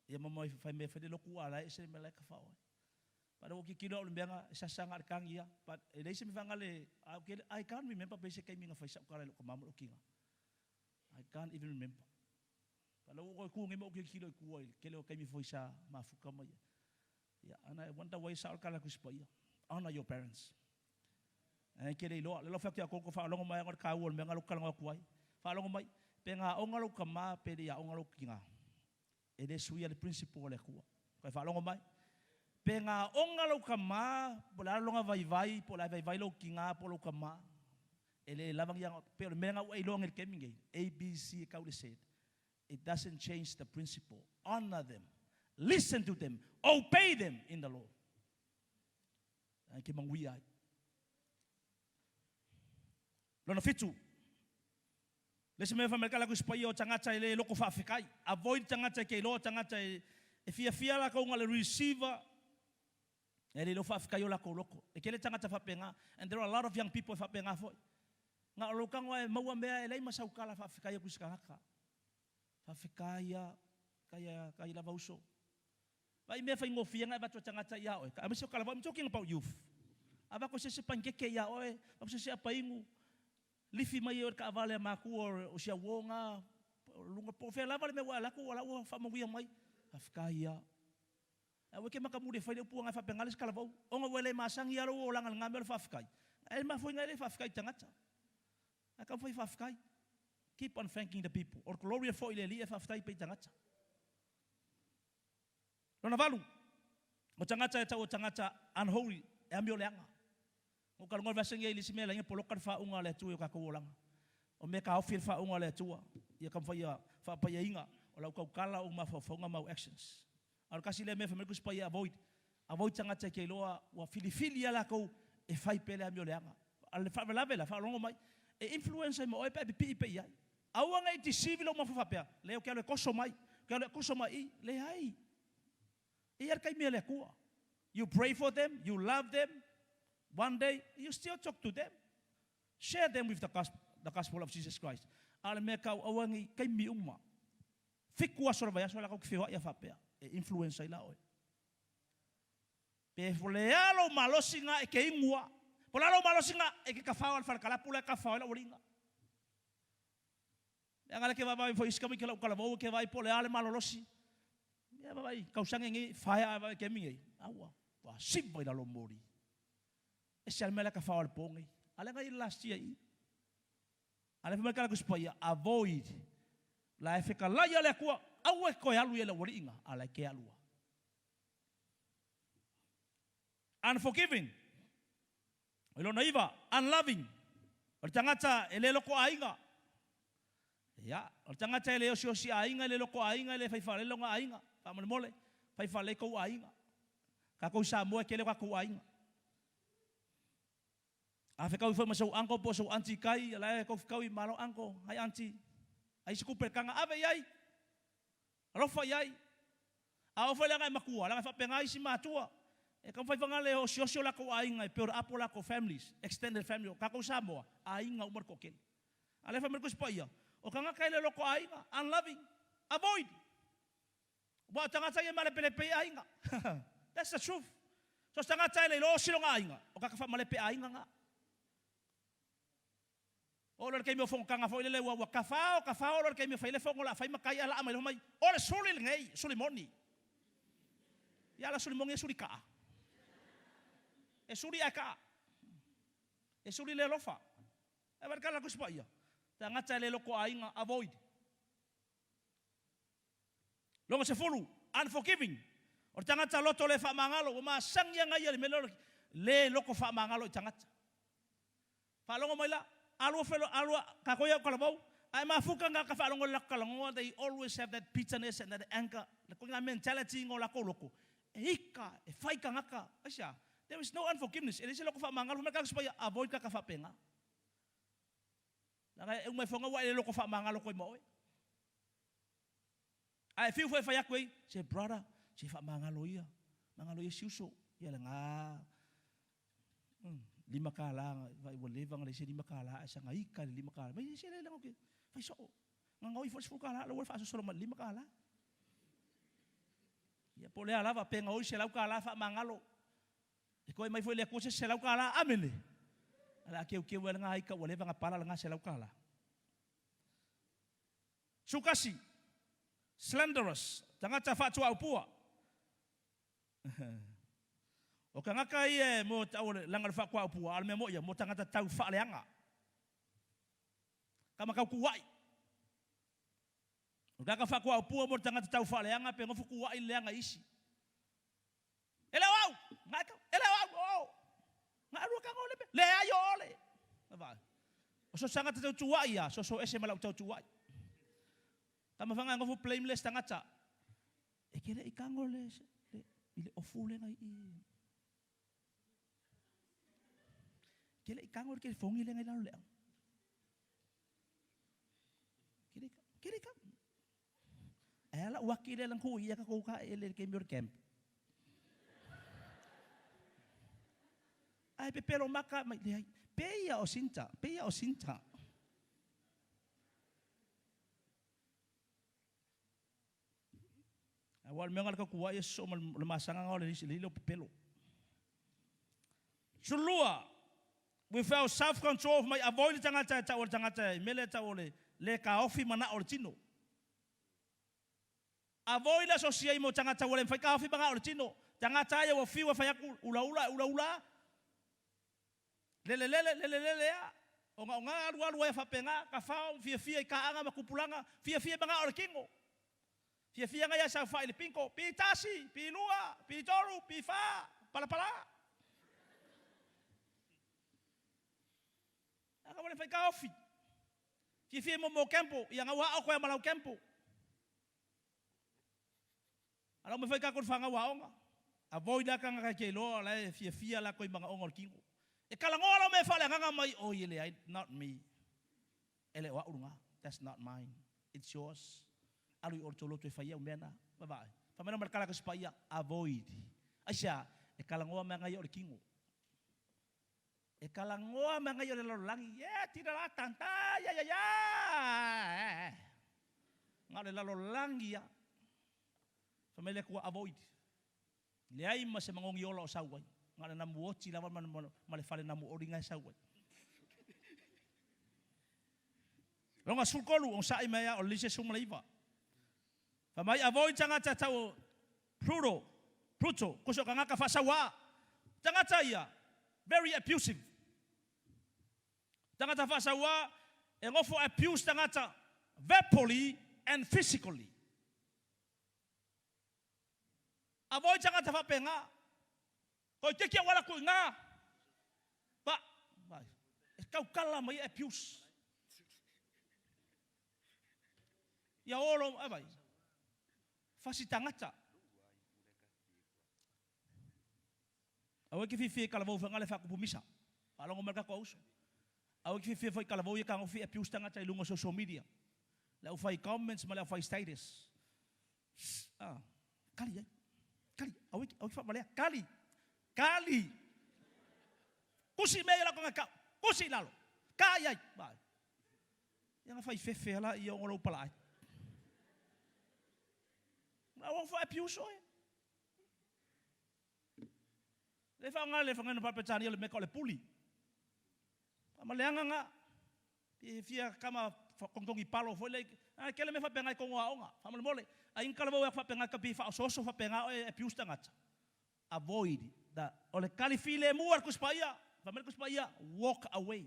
S1: Ia ma mai fai mea fai le lotu a la e ese le mea la e tafao ai. But ua tilotilo au i le mea na, e sasa na o le tagi lava. But e leai se mea faagale, I can't remember pe i ai se taimi na fai sau tala i lou tama ma lou tina. I can't even remember. But ua ou tu nei ma ou tilotilo i tua i le tele o taimi foi sa mafuta mai ai. Yeah, and I wonder why sao le tala a Tusi Paia. Honor your parents. Ae ke le iloa. Le alofa atu ia koutou faalogo mai aga o le taua o le mea na lou talanoa atu ai. Faalogo mai, pe na aoga lou tama pe le i aoga lou tina. E le suia le principle a le Atua. Kai faalogo mai. Pe na aoga lou tama, po o le a lona vaivai, po o le a vaivai lou tina po o lou tama. E le lava ni aga, pe o le mea na ua e iloa nei i le taimi nei, A, B, C e tau i le Z. It doesn't change the principle. Honor them. Listen to them. Obey them in the Lord. Ai ke manuia ai. Lona fitu, le isi mea e fai mai le Tusi Paia o tagata e le loko faafetai. Avoid tagata e ke iloa tagata e, e fiafia lakou na le receiver e le iloa faafetai o lakou loko. E tele tagata faapena. And there are a lot of young people e faapena foi. Na o lou tago e maua mea e leai ma sau tala faafetai atu i se tagata. Faafetai a, kai a, kai lava uso. Vaai mea faigofie na e avatu e tagata ia oe. Aemaise o Kalavao, I'm talking about youth. Avatu e se isi panikeke ia oe, avatu se isi apainu, lifi mai e oe le taavale a matua o si au nga, luga po o fea lava le mea ua e alu atu, o la ua faamanuia mai. Faafetai a. Aua e ke makamuli e fai le upu aga e faapena le isi Kalavao. Ona ua le masani lava lou olaga i lena mea o le faafetai. Ae mafua ina e le faafetai i tagata. Ae taumafai e faafetai. Keep on thanking the people. O le glory foi i le Alii e faafetai pea i tagata. Lona valu, o tagata e tau o tagata unholy, e amio leaga. Ua talanoa le vasega i le isi mea laina poloka le faauga a le Atua i o tatou olaga. O mea taofi le faauga a le Atua, ia taumafai ia faapaiaina o lau tautala, ou mafaufauga ma au actions. A o le tasi lea mea fai mai le Tusi Paia avoid, avoid tagata e te iloa ua filifili lava latou e fai pea le amio leaga. A o le faalavelave la, faalogo mai, e influence ai ma oe pe a e pipii pea i ai. Aua ne i deceive lou mafaufau faapea, leai ou te alu e toso mai, ou te alu e toso mai i i. Leai. E i ai le taimi a le Atua. You pray for them, you love them, one day you still talk to them. Share them with the gospel, the gospel of Jesus Christ. A o le mea kau aua nei taimi uma. Fitu aso o le vaiaso la kau te feoai a faapea e influence ai la oe. Pe le a lou malosi nga e ke ingua. Po la lou malosi nga e ke kafao al falekalapu la e kafao ai la ualinga. Mea ngale ke vaavaai foi isi ke lau talavou ke vaai po o le a le malolosi. Mea vaavaai tausaga nei faea ae vaai kemi nei. Aua, ua siva i lalo moli. Ese a le mea lea ka fao le po nei. A le ngai last year i. A le fai mai kala kusi paia, avoid. La e fekalai a le Atua. aua e toe alu i ai le aualiiga, a o la e te alu lava. Unforgiving. O lona iva, unloving. O le tagata e le loko aiga. Ia, o le tagata e le osiosi aiga, e le loko aiga, e le fai faalele lona aiga. Faamolemole, fai faalelei tou aiga. Tatou i Samoa e tele o tatou aiga. A fetaui foi ma sou uncle po o sou aunty i tai, o la e tou fetaui, malo uncle, hi aunty. Ai se tupe i le taga, ave i ai. Alofa i ai. A oo foi leaga e matua, leaga e faapena isi matua. E taumafai fana le osiosi o latou aiga e build up o latou families, extended family. O tatou Samoa, aiga uma le toatele. A o lea e fai mai le Tusi Paia, o tagata e le loko aiga, unloving, avoid. Aua o tagata ia e malepelepe ai aiga. That's the truth. So se tagata e le iloa osi lona aiga, o tagata faamalepe aiga na. Oo loa i le taimi o fonotaga foi lele ua tafao, tafao loa le taimi e fai ai le fono o le a fai matai ae laa mai loa fai mai, o le suli lenei, suli moni. Ia la suli moni e suli kaa. E suli ae kaa. E suli le alofa. Ae vaai le tala a le Tusi Paia, tagata e le loko aiga, avoid. Lona sefulu, unforgiving, o le tagata loto le faamagalo, ua masani aga ia i le mea lea o le le loto faamagalo i tagata. Faalogo mai la, alua felo, alua, tatou ia o talavou, ae mafuta tagata faalogo i le latou talanoa, they always have that bitterness and that anger, le ituaiga mentality o latou loto, e ika, e fai tagata, aisea? There is no unforgiveness, e leai se loto faamagalo, fai mai le tagata suafa ia, avoid tagata faapena. Leaga e uma ifo ua e le loto faamagalo koe ma oe. Ae fiu foi e fai atu ai, se brother, se faamagalo ia, magalo ia si uso. Ia lena $5, vai ua leva ona leai se $5, ae saga ika i le $5. Mai se le lago ke, fai soo. Gagoi foi le $10, la ua faasosolo mai le $5. Ia po o le a lava, pe gaoi $100 faamagalo. E toe mai foi le Atua se $100. Amene. A o le a teuteu ai lena ika ua leva ona pala lena $100. Sukasi, slanderous, tagata faatuaupua. O tagata ia e mo tau o le laga o le faatuaupua, a o le mea moi ia, mo tagata tau faaleaga. Tama tau tuuai. O tagata faatuaupua mo le tagata tau faaleaga pe nofo tuuai le leaga i isi. E le o au! Nga e tau, e le o au! Oo! Nga alua tago le mea, leai o ole! Vaai. O so tagata tau tuuai ia, soso ese ma lau tau tuuai. Tama fanga e nofo blameless tagata. E ke le i tago le, le, i le ofu le ngai i. Ke le i tago le telefongi le ngai lalo le au. Ke le, ke le tago. Ae a lau aki lea lang hui ia ka kou ka ele le kemi o le camp. Ae pepelo maka mai leai. Peia o Sinta, peia o Sinta. Aua o le mea nga le tautuai e sosoo ma le masaga nga o le lili o pepelo. Sulua, without self control mai avoid le tagata e tau o le tagata e mele e tau o le le taofi manao o le tino. Avoid le asosia i mo tagata ua le mafai taofi manao o le tino. Tagata ia ua fiu e fai atu ulaula e ulaula lele lele lele lele a ogaoga alu alu ai a faapena tafao fiafia i taaga ma tupulaga fiafia i manao o le tino. Fiafia ngai ae saofai i le pinto, pi tasi, pi lua, pi tolu, pi fa, palapala. Aga wale fai kaofi. Fiafia mo mo kempo, ia ngau ao koe malau kempo. Ala me fai ka kon whangau aonga. Avoid la kanga kai ke loa la e fiafia la koi manga onga o le kingo. E kalangoa lau me whale nganga mai o i le ai, not me. E le o au lunga, that's not mine. It's yours. Alu i o le tou loto e fai ai au mea na. Vaavaai. Fai mai la ma le kala ka ia, avoid. Aisea, e kalangoa mea ngai o le kingo. E kalangoa mea ngai o le lalolagi. Yeah, tira la tanta, ya ya ya. Nga o le lalolagi ia. Fai mai le Atua, avoid. Leai ma se magogi ola o sau ai. Na o le namu oti lava ma le fale namu oli na e sau ai. Lona 13, onosai mai ia o le lisi 19. Fai mai, avoid tagata tau o Pluto, Pluto, koso o kangaka faasauā. Tagata ia, very abusive. Tagata faasauā, e nofo abuse tagata verbally and physically. Avoid tagata faapena. Toeitiiti au ala atu i ina, ba, vai, e tautala mai e abuse. Ia olo, e vai, fasi tagata. Aua e te fiafia i talavou whangale whakupu misa. Faalogo mai le tatou auso. Aua e te fiafia foi i talavou ia tagofi abuse tagata i luga o social media. Le au fai comments ma le au fai status. Ah, kali ai. Kali, aua e te faavalea. Kali, kali. Kusi mea ia lau tagata. Kusi i lalo. Ka i ai. Vai. Ia na fai fefe ala ia o lou pala ai. Aua fa abuse oe. Le faaaoga le fagana Peretania o le meka o le puli. Ma le agaga e fia kama togitogi palo foi le a kele mea faapena i tonu o aoga. Faamolemole, ai ni talavou e faapena ka pi faaosooso faapena oe e abuse tagata. Avoid the o le kali filemu a le Tusi Paia. Fai mai le Tusi Paia, walk away.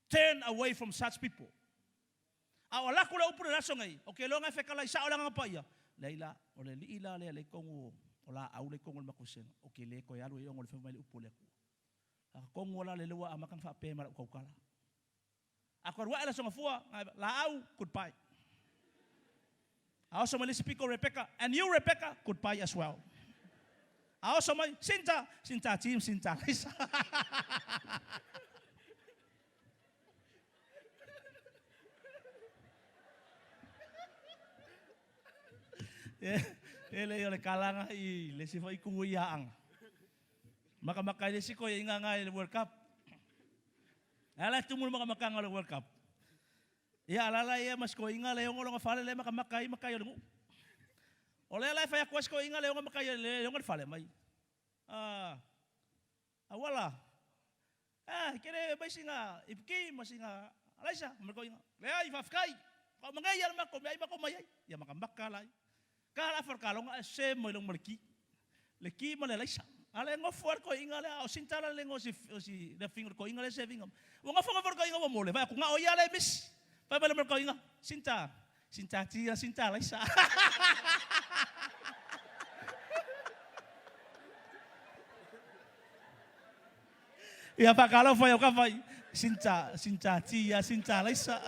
S1: Turn away from such people. A o alaku le upu le aso nei, o ke loga e fekalai sao le Agaga Paia, leai la, o le alii la lea le tonu o laau le tonu o le matou sega, o ke le toe alu ai ona o le fai mai le upu a le Atua. A tonu la le lua amata na faapea ma lau tautala. A toe alu ae le aso gafua, laau, goodbye. A oso mai le isi piko Rebecca, and you Rebecca, goodbye as well. A oso mai, Sinta, Sinta Jim, Sinta Lisa. E le o le kalaga i le isi foi ku i aanga. Makamaka i le isi koe inga ngai le World Cup. Ala tumu le makamakanga o le World Cup. Ia alaala ia ma si toeaina le ono lona fale lea e makamaka ai matai o le nuu. O lea la e fai atu ai si toeaina le ono matai le ono le fale mai. Ah, auala. Ah, ke le mai sina ipiki ma sina alaisa ma toeaina. Leai, faafetai. Ka mangai ia le matou mea ai matou mai ai. Ia makamaka lai. Ka la farkalonga e se mai long ma le ki. Le ki ma le alaisa. A le nofo a le toeaina lea, a o sintala le gosi o si le finga le toeaina le sevinga. Ua nofo nofo le toeaina ua mole, vai atu nga o ia le misi. Fai mai le ma le toeaina, sinta, sinta tia, sinta alaisa. Ia whakalofa i au ka whai, sinta, sinta tia, sinta alaisa.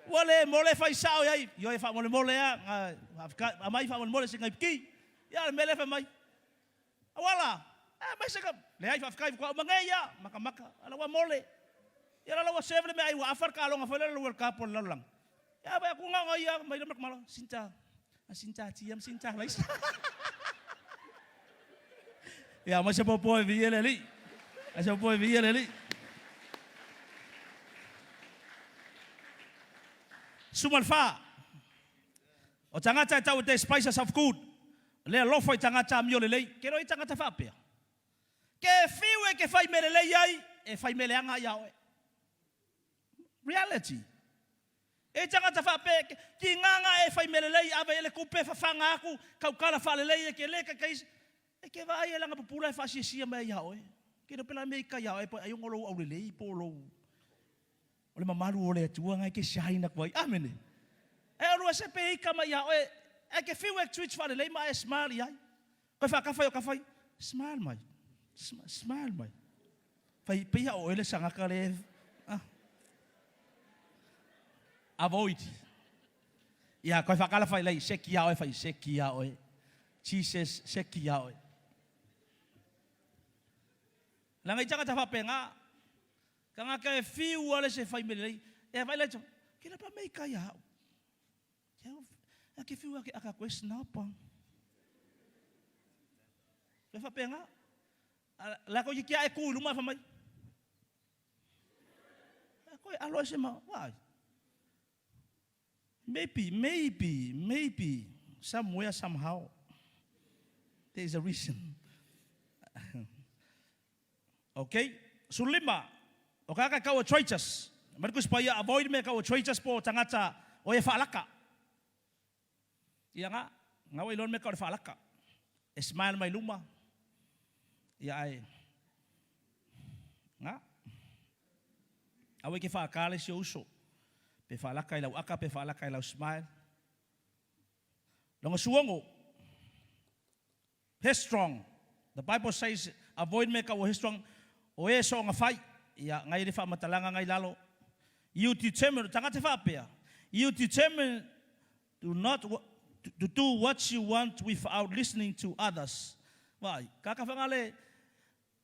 S1: Ua le mole fai sao iai, ioe faamolemole a, aumai faamolemole se gaipiki. Ia le mea lea fai mai. Auala, e mai se ka, leai faafetai faatoa uma nei ia, makamaka, ala ua mole. Ia la ua serve le meaai ua afa le taaloga foi lea le World Cup o le lalolagi. Ia vai atu nga ia mai le malo, sinta, sinta tia ma sinta laisa. Ia mai se popo e vie le alii. Mai se popo e vie le alii. Suma le fa. O tagata e tau e te spices of good. Le alofa i tagata amio lelei. Ke roi tagata faapea. Ke fiu e ke fai mea lelei ai, e fai mea leaga ia oe. Reality. E tagata faapea, ki nganga e fai mea lelei, ave i le kupe, fafaga aku, kaukala faalelei e ke le kai e ke vaai e langa pupula e faasiasia mai ia oe. Ke no pela mea i kai ia oe, ai ongo lou aulelei po lou o le mamalu o le Atua ngai ke siaina ku ai. Amene. E olua se pe ika mai ia oe, e ke fiu e twitch faalelei ma e smile i ai. Koe whaakawhai o kawhai, smile mai, smile mai. Fai pei o ele sangaka le, ah. Avoid. Ia, koe whakala whai lei, se kia oe, whai se kia oe. Jesus, se kia oe. Langa i tangata whapenga, ka ngaka e whiu ale se whai mele lei, e whai lei, ke la pa mei kai au. Kia, ke whiu ake aka koe snapa. Koe whapenga, la koe ki a e ku i luma wha mai. Koe alo e se ma, why? Maybe, maybe, maybe, somewhere, somehow, there is a reason. Okay, 15, o ka ka kau traitors. Marcus Paia avoid me kau traitors po tangata o e whaalaka. Ia nga, nga wai lon me kau le whaalaka. E smile mai luma. Ia ai. Nga. Awe ke whaakale si o uso. Pe whaalaka i lau aka, pe whaalaka i lau smile. Lona suogo, headstrong. The Bible says, avoid me ka ua headstrong, o e soonga fai. Ia, ngai le faamatalaga ngai lalo. You determine, tagata faapea, you determine to not to do what you want without listening to others. Vai, kaka whangale,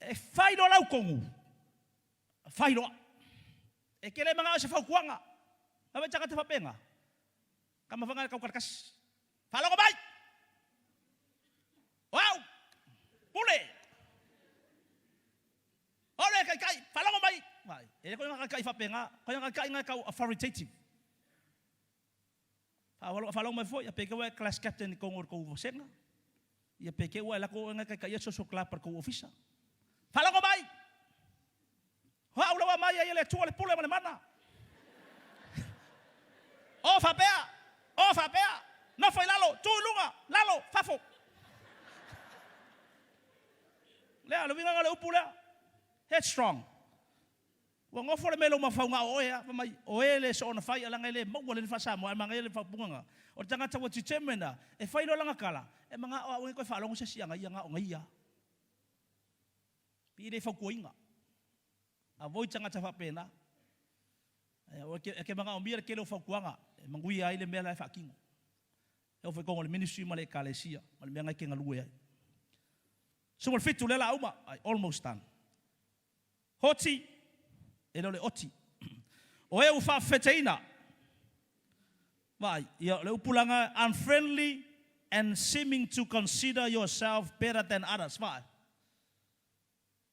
S1: e whai loa lau kongu. Whai loa. E kele manga o se whaukuanga. Awe tagata faapea. Ka mawhanga e kaukarakasi. Whalogo mai! O au! Pule! Ore kai kai, whalogo mai! Vai, e koe ngā kai kai whapenga, koe ngā kai ngā kau authoritative. Whalogo mai foi, a peke ua class captain i kongo kou vasenga. Ia peke ua e lako ngā kai kai a social club par kou ofisa. Whalogo mai! O au lawa mai ai e le Atua le pule ma le mana. O faapea, o faapea, nofo i lalo, tu i luga, lalo, fafo. Lea, le uiga o le upu lea, headstrong. Ua gofo le mea i lou mafaufauga o oe a, fai mai, o e le soona fai a leaga e le maua le faa-Samoa ae manaia le faaupuga o le tagata ua determined a, e fai loa lana tala, e manao a oe koe faalogo se isi aga ia na o ia. Pei le fautuaina. Avoid tagata faapena. E ke manaomia le tele o fautuaga e manuia ai le mea la e faatino. E oo foi i totonu o le ministry ma le ekalesia ma le mea na e te galue ai. 17 lea la uma, I almost done. Hoti, e le o le oti. O e ua faafefeteina. Vaai, ia, le upulaga unfriendly and seeming to consider yourself better than others. Vaai.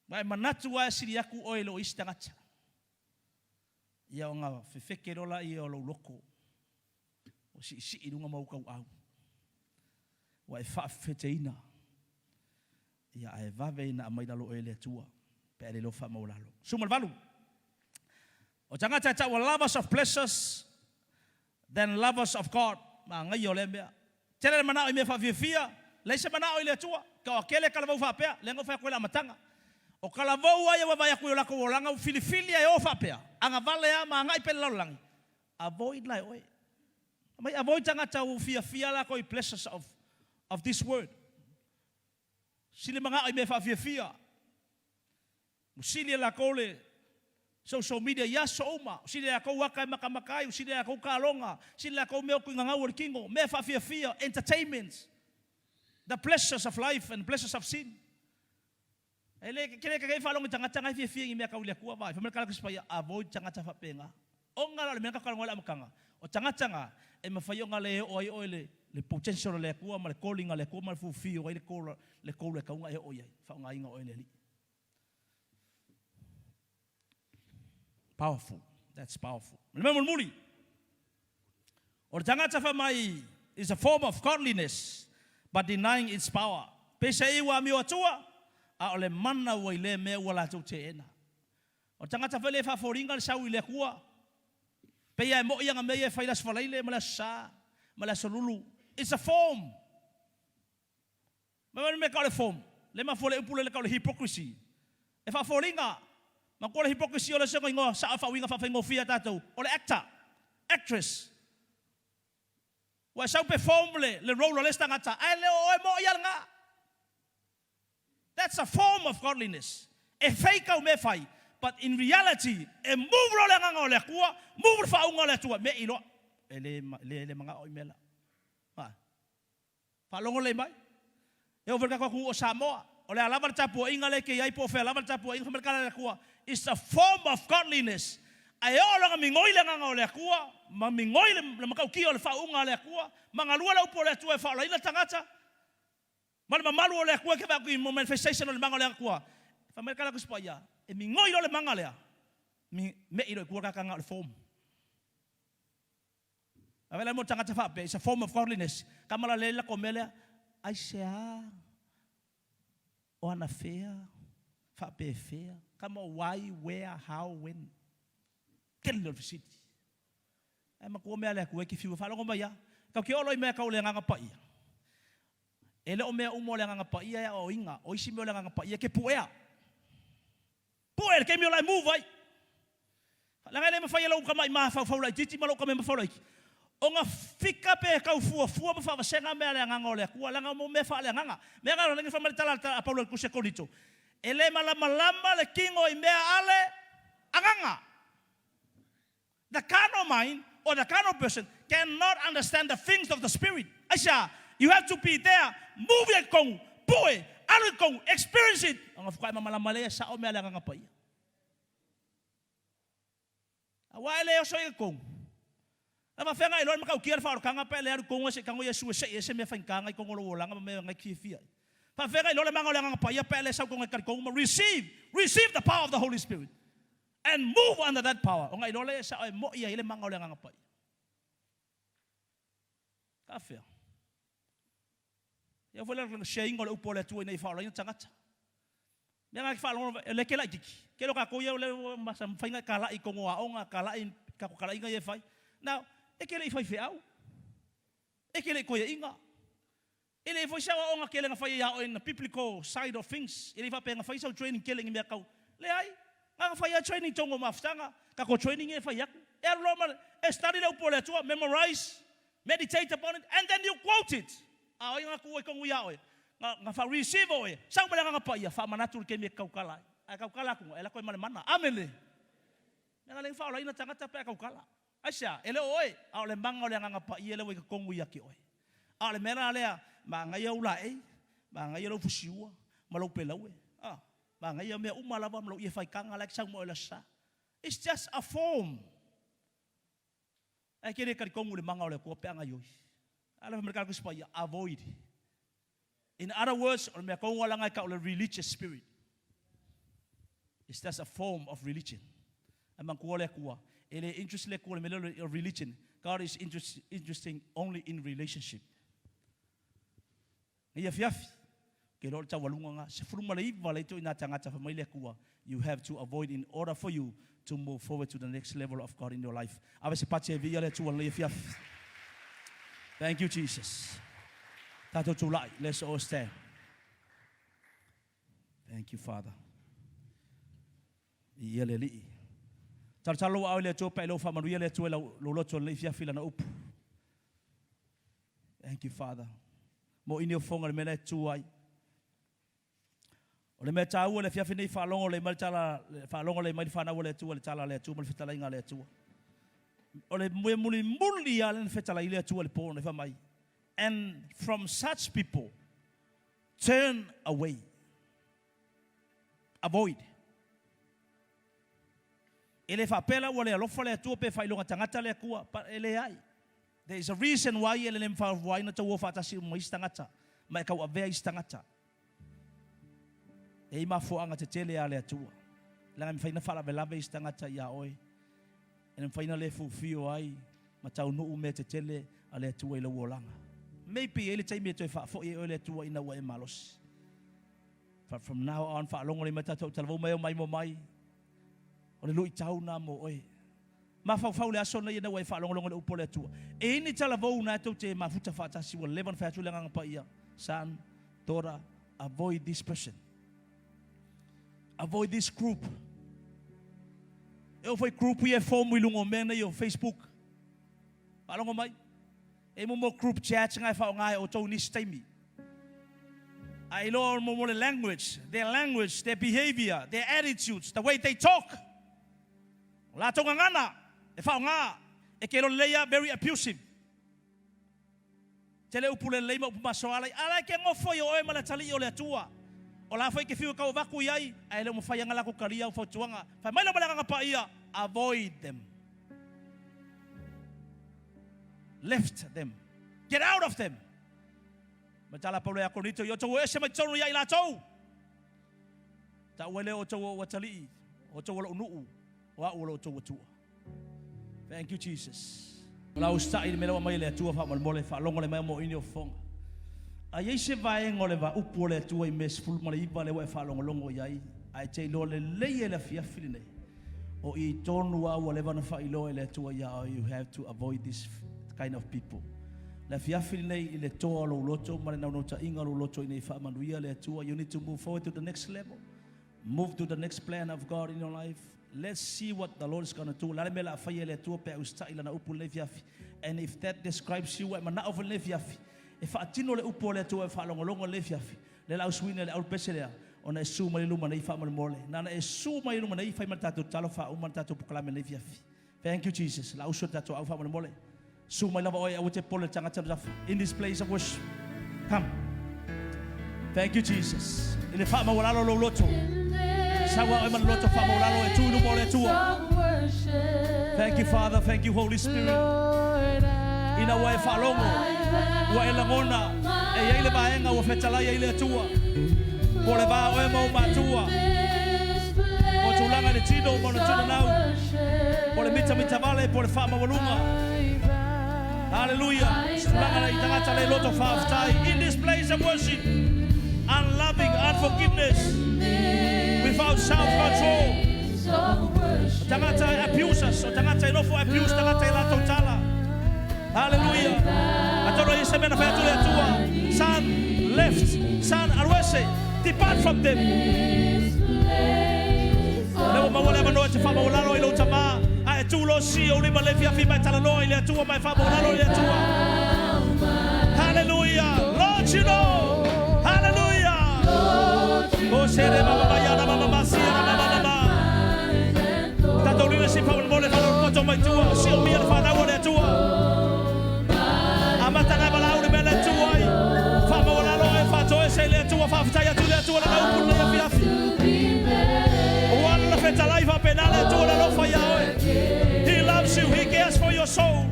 S1: Ma e manatu lava e sili atu oe i lo isi tagata. Ia ona fefeke loa laia o lou loto, ua siisii i luga ma ou tauau, ua e faafefeteina, ia ae vave ina aumai lalo oe e le Atua, pe a le iloa faamaualalo. 18. O tagata e taua lovers of pleasures than lovers of God. Manaia o lea mea. Tele le manao i mea faafiafia, leai se manao i le Atua. Ka oa kele kalavou faapea, lea na ou fai atu ai le amataga. O kalavou a ia ua vaai atu i o latou olaga ua filifili a e o faapea, agavale a ma agai pea i le lalolagi, avoid la e oe. Mai avoid tagata ua fiafia latou i pleasures of this world. Sili manao i mea faafiafia. Ua sili e lakou le social media i aso uma, ua sili e lakou aka e makamaka ai, ua sili e lakou kaloga, sili e lakou mea o tuigagau o le kino, mea faafiafia, entertainments, the pleasures of life and pleasures of sin. E le kele kele faalogo i tagata na e fiafia i ni mea kau i le Atua, vaai, fai mai le Kalaka Sipaia, avoid tagata faapena. Ona la o le mea na tatou talanoa ai i le amataga, o tagata na e mafai ona le oo ai oe le le potential o le Atua ma le calling a le Atua ma le fulfill ai le call le goal e tatau ona e oo i ai, faaaogaina oe e le Alii. Powerful. That's powerful. Le mea mulimuli, o le tagata fai mai is a form of godliness but denying its power. Peiseai ua amio atua, a o le mana ua i lea mea ua latou teena. O le tagata foi lea e faafoliga le sau i le Atua, pei lava e moi ana mea ia e fai i le Aso Faraile ma le Aso Sa ma le Aso Lulu. It's a form. Mai mai mea kau le form. Le mafua le upu le kau le hypocrisy. E faafoliga. Matua le hypocrisy o le se ingoa sao faauiga faafaigofie a tatou. O le actor, actress. Ua e sau perform le, le role o le isi tagata, ae le o oe moi a lena. That's a form of godliness. E fake au mea fai, but in reality, e move loa le agaga o le Atua, move le faauga o le Atua, me i loa. E le, le, le manao i mea la. Ha. Faalogo lelei mai. E oo foi i le tatou atunuu o Samoa, o le a lava le tapuaiga lea e te i ai po o fea lava le tapuaiga, fai mai le tala a le Atua, It's a form of godliness. Ae oo loa ina migoi le agaga o le Atua, ma migoi le matautia o le faauuga a le Atua, ma galue le upu o le Atua e faaolaina tagata, ma le mamalu o le Atua e keve atu i manifestation o le maga o le Atua. Fai mai le tala a Tusi Paia, e migoi loa le maga lea, me'i loa i tua le tagata na o le form. A vela mo tagata faapea, it's a form of godliness. Ka mala le la ko mea lea, aisea, o ana fea, faapefea, ka mo why, where, how, when. Tele o le fesili. Ae matua mea le Atua e te fiu e faalogo mai a. Kau ke olo i mea kau le agaga paia. E le o mea uma o le agaga paia e aoaoina, o isi mea o le agaga paia ke puea. Pue le taimi o la e move ai. Leaga e le mafai e lou tama'i mafaufau laitiiti ma lou tama mafaufau laiti. O ga fika pe kau fuafua ma faavasega mea a le Agaga o le Atua, leaga o mea faaleagaga. Mea ga lagi fai mai le tala a Paulo i le Tusi a Korinito, E le malamalama le kino i mea a le Agaga. The carnal mind or the carnal person cannot understand the things of the spirit. Aisea? You have to be there, move i totonu, pue, alu i totonu, experience it, ona faatoa e malamalama lea e sao mea a le Agaga Paia. Aua e le oso i totonu. Na faafeagai loa le matautia le faaolataga pe a le alu i totonu ae se i tago Iesu e sei ese mea faigata na i totonu o lou olaga ma mea na e te fiafia ai. Faafeagai loa le maga o le Agaga Paia pe a le sau totonu e talitonu ma receive, receive the power of the Holy Spirit and move under that power ona iloa lea e sao e moi ai le maga o le Agaga Paia. Faafefea? Ia foi le share ina o le upu a le Atua ina ia faaolaina tagata. Mea na faalogo e le ke laititi. Ke lo tatou ia le masa mafai na kalai tonu o aoga, kalai tatou kalaiga ia e fai. Now, e te le i faifeau. E te le i toeaiina. E le foi se aoaoga tele na fai ia oe in the biblical side of things. E le i faapea na fai sau training tele i ni mea tau. Leai. Na ona fai lava training tonu o mafutaga. Tatou training ia e fai atu. E alu loa ma e study le upu a le Atua, memorize, meditate upon it and then you quote it. A o ai na tuu ai tonu ia oe? Na fa receive oe, sau ma le Agaga Paia, faamanatu i le taimi e tautala ai. Ae tautala atu, e alu atu ai ma le mana. Amene. Mea na le faaolaina tagata pe a tautala. Aisea? E le o oe, a o le maga o le Agaga Paia lea ua i totonu ia te oe. A o le mea la lea, manaia ou laei, manaia lou fusiua ma lou pelaue, a, manaia mea uma lava ma lou ie faitaga la e te sau ma oe i le Aso Sa. It's just a form. Ae te le talitonu i le maga o le Atua pe a gaioi. A le fai mai le Katekisi Paia, avoid. In other words, o le mea tonu lava leaga e tau o le religious spirit. It's just a form of religion. Ae manatua le Atua, e le interest le Atua i le mea lea o le religion. God is interest, interesting only in relationship. Nei afiafi, ke iloa o le taualuga na, 19 le ito i nā tagata fai mai le Atua, you have to avoid in order for you to move forward to the next level of God in your life. Ave se pati e viia le Atua lenei afiafi. Thank you, Jesus. Tatou tulai. Let's all stand. Thank you, Father. Viia le Alii. Talotalo lou aao i le Atua pe a iloa ua faamanuia le Atua i lou loto lenei afiafi i Lana upu. Thank you, Father. Mo ini o foga le mea la e tu ai. O le mea taua le afiafi nei faalogo lelei mai le tala, faalogo lelei mai le fanau a le Atua i le tala a le Atua ma le fetalaiga a le Atua. O le mea mulimuli lava lea na fetalai le Atua i le po nei fai mai, And from such people turn away. Avoid. E le faapea la ua le alofa le Atua pe faailoga tagata le Atua, but e leai. There is a reason why e le mafai ona tauo faatasi uma ma isi tagata, ma e tauavea isi tagata. E i ai mafuaaga tetele a le Atua. Leaga e mafai ona faalavelave isi tagata ia oe. E le mafai ona le fufio ai ma taunuu mea tetele a le Atua i lou olaga. Maybe e i ai le taimi e toe faafoi ai oe le Atua ina ua e malosi. But from now on, faalogo lelei mai tatou talavou mai o mai mo mai. O le luitau na mo oe. Mafaufau i le aso lenei ina ua e faalogologo i le upu a le Atua. E i ai ni talavou na tou te mafuta faatasi ua leva ona fai atu le Agaga Paia, Son, daughter, avoid this person. Avoid this group. E oo foi group ia e form i luga o mea nei o Facebook. Faalogo mai. E mo mo group chats nga e faaaoga e outou i nisi taimi. A iloa mo mo le language, their language, their behavior, their attitudes, the way they talk. O latou gagana e faaaoga e ke iloa lelei a very abusive. Tele upu lelei ma upu masoala a la e ke nofo i o oe ma le atalii o le Atua. O la foi e ke fiu e tau avatu i ai, ae le o mafai ana latou talia au fautuaga. Fai mai la ma le Agaga Paia, avoid them. Left them. Get out of them. Ma tala Paulo ia Korinito, i outou o ese mai totonu ia i latou. Ta'u ai lea o outou o ou atalii, o outou o lo'u nuu, o a'u o lo outou Atua. Thank you, Jesus. O le a usitai i le mea lea ua aumai e le Atua faamolemole, faalogo mai mo ini o fofoga. A i ai se vaega o le upu o le Atua i mea 19 lea ua e faalogologo i ai, ae e te iloa lelei e le afiafi lenei, o i tonu lava ua leva ona faailoa e le Atua ia oe, you have to avoid this kind of people. Le afiafi lenei i le toa o lou loto ma le naunautaiga o lou loto ina ia faamanuia le Atua, you need to move forward to the next level. Move to the next plan of God in your life. Let's see what the Lord is gonna do. O le a le mea o le a faia e le Atua pe a usitai Lana upu i lenei afiafi. And if that describes you, ua e manao foi i lenei afiafi e faatino le upu a le Atua e faalogologo i lenei afiafi, lea o le a usuina i le aulupese lea, ona e susu mai i luma nei faamolemole. Na ona e susu mai i luma nei, fai ma le tatou tatalo, faauma le tatou polokalame i lenei afiafi. Thank you, Jesus. O le a usu le tatou au faamolemole. Susu mai lava oe, aua te popole i le tagata o tafa. In this place of worship. Come. Thank you, Jesus. I le faamaualalo o lou loto. Sau a oe ma le loto faamaualalo e tu i luma o le Atua. Thank you, Father. Thank you, Holy Spirit. Ina ua e faalogo, ua e lagona, e i ai le vaega ua fetalai ai le Atua. Po o le va o oe ma ou matua, po o tulaga i le tino ma ona tunanau, po o le mitamitavale, po o le faamaualuga. Hallelujah! Se tulaga i tagata le loto faafetai. In this place of worship, unloving, unforgiveness, without self-control. O tagata e abusers, o tagata e nofo abuse tagata i latou tala. Hallelujah! Atonu e i ai se mea na fai atu le Atua, Son, left, son, alu ese, depart from them. O lea ua maua le avanoa e te faamaualalo ai lou tama, a e tu loa sii ou lima le fiafi ma e talanoa i le Atua ma e faamaualalo i le Atua. Hallelujah! Lord, you know! Hallelujah! O sere mama ma iana mama ma sia na mama mama. Tatou leadership faamolemole faalolopoto mai tua, siomia le fanau a le Atua. Amata nai valaau le mea na e tu ai. Faamaualalo oe, faatoese i le Atua, faafetai atu i le Atua lana upu lenei afiafi. Ua lana fetalai faapena le Atua le alofa iā oe. He loves you, He cares for your soul.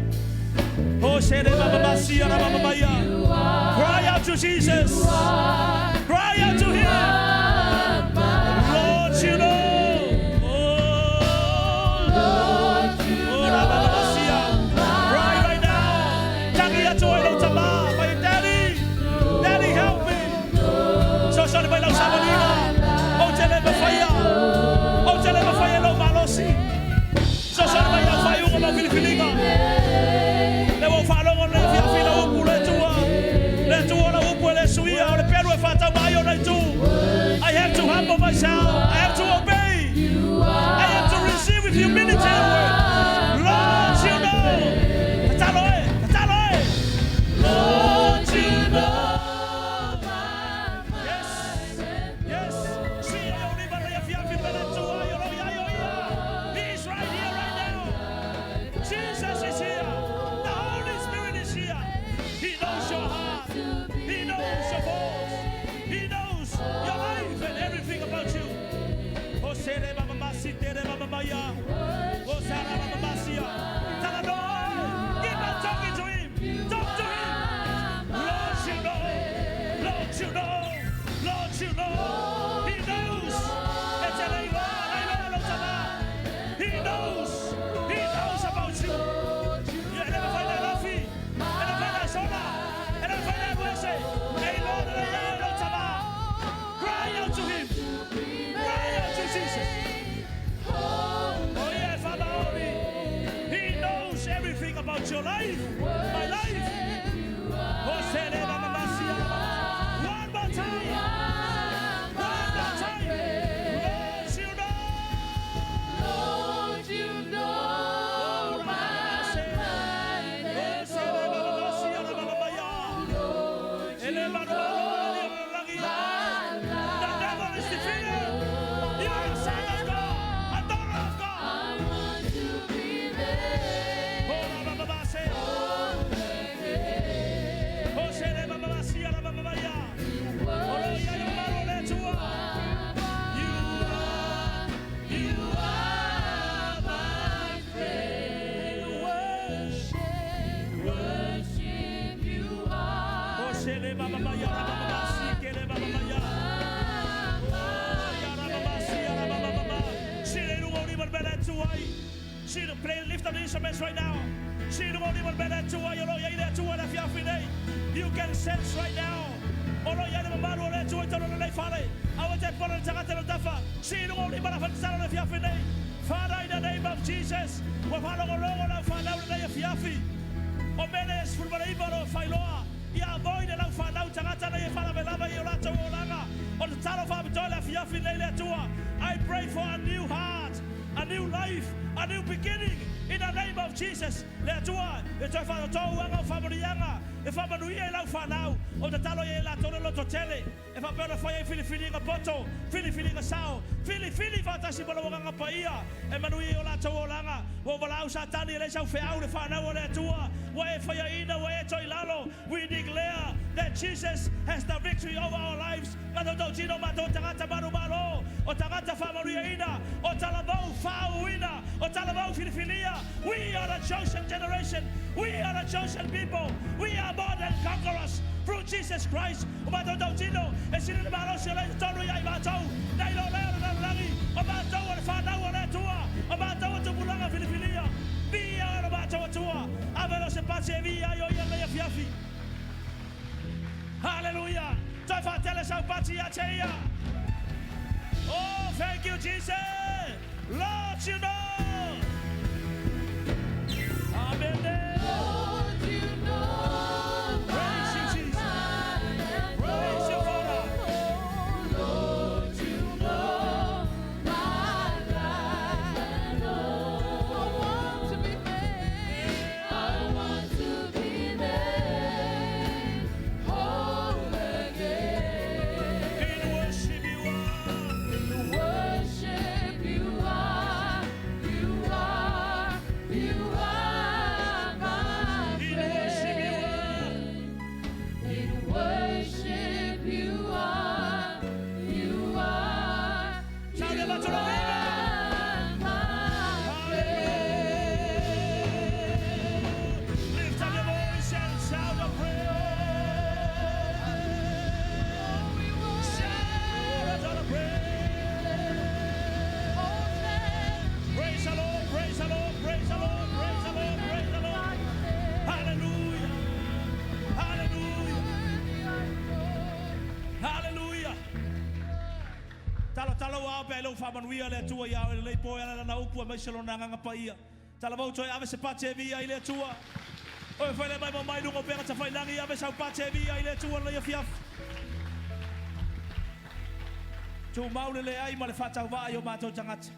S1: Oh, sere mama masia na mama maia. Cry out to Jesus. Cry out to Him. Lord, you know. Oh, oh, la mama masia. Cry right now. Tangi atu ai lou tama. Mai, Daddy, Daddy, help me. Sosoani mai lau savaliga. Ou te le mafaia. Ou te le mafaia i lou malosi. Sosoani mai au faaiuga ma au filifiliga. Lea ua ou faalogo nei afiafi i lau upu, le Atua. Le Atua o lau upu e le suia, o le pelu e faatau ma ai ona itu. I have to humble myself. I have to obey. I have to receive with humility your word. Lord, you know. Tatalo e, tatalo e. Lord, you know. Yes, yes. Sii ai ou lima lenei afiafi le Atua i o lo o i ai o Ia. He is right here right now. Jesus is here. The Holy Spirit is here. He knows your heart. He knows your thoughts. He knows your life and everything about you. O sere mama masi tere mama maya. O sara mama masia. Talanoa oe. Keep on talking to him. Talk to him. Lord, you know. Lord, you know. Lord, you know. He knows. E te le iloa, la iloa lou tama. He knows. He knows about you. Ia, e le mafai ona e lafi. E le mafai ona e sola. E le mafai ona e alu ese. E iloa lelei ia oe lou tama. Cry out to him. Cry out to Jesus. O ia e faamaoni. He knows everything about your life, my life. O sele mama masia la mama. One more time. One more time. Lord, you know. Lord, you know my mind. O sele mama masia la mama maya. Ele manu malo le lagi ia oe. The devil is defeated. You are a son of God, a daughter of God. O la mama mase. O sele mama masia la mama maya. O lo ia i o malo le Atua. You are, you are my friend. Worship, you are. O sele mama maya la mama masi kele mama maya. O ia la mama sia la mama mama. Sii le luga o lima le mea le Atua ai. Sii le play, lift up the instruments right now. Sii luga o lima le mea le Atua ai. O lo o i ai le Atua i le afiafi nei. You can sense right now. O lo o i ai le mamalu o le Atua i totonu o lenei fale. Aua te popole le tagata i lou tafa. Sii luga o lima le afatitalo i le afiafi nei. Father, in the name of Jesus, ua faalogologo lau fanau lenei afiafi. O Mele e 19 o lo o failoa ia moi le lau fanau tagata nei e faalavelave i o latou olaga. O le tatalo faapitoa i le afiafi nei le Atua. I pray for a new heart, a A new life, a new beginning in the name of Jesus. Le Atua e toe faatotō uaga o faamanuiaga e faamanuia i lau fanau. O tatalo ia i latou le lototele e faapea ona fai ai filifiliga poto, filifiliga sao, filifili faatasi ma lou Agaga Paia e manuia i o latou olaga. Ua ou valaau Satani e leai sau feau le fanau a le Atua. Ua e faiaina, ua e toe i lalo. We declare that Jesus has the victory over our lives. Matou tautino matou o tagata manumalo, o tagata faamanuiaina, o talavou faauuina, o talavou filifilia. We are the chosen generation. We are the chosen people. We are more than conquerors through Jesus Christ. O matou tautino e sili le malosi o lea i totonu ia i matou, nai lo lea o le lalolagi, o matou o le fanau a le Atua, o matou o tupulaga filifilia. Viia oe lo matou Atua. Ave loa se pasi e viia ai o ia lenei afiafi. Hallelujah. Toe faatele sau pasi ia te ia. Oh, thank you, Jesus. Lord, you know. Amen.
S3: Lord, you know
S1: Praise you,
S3: my
S1: Jesus.
S3: mind and
S1: Praise you, Father.
S3: Oh, Lord, you know my life and all. I want to be made. I want to be made whole again.
S1: In worship you are.
S3: In worship you are, you are, you are my
S1: In worship you are.
S3: friend. In worship you are, you are,
S1: Shout
S3: you
S1: it out to the
S3: are my friend.
S1: Lift up your voice and shout a prayer. Shout out a prayer. Praise the Lord, praise the Lord, praise the Lord, praise the Lord, praise the Lord. Hallelujah. Hallelujah. Hallelujah. Talo talo au pe lou faamanuia le Atua ia oe lenei po e ala lana upu aemaise lona Agaga Paia. Talavou toe ave se pati e viia i le Atua. Oe fai le mai mo mai lunga o pega tawhailangi ave sau pati e viia i le Atua lenei afiafi. Tumau le leai ma le faatauvaa i o matou tagata.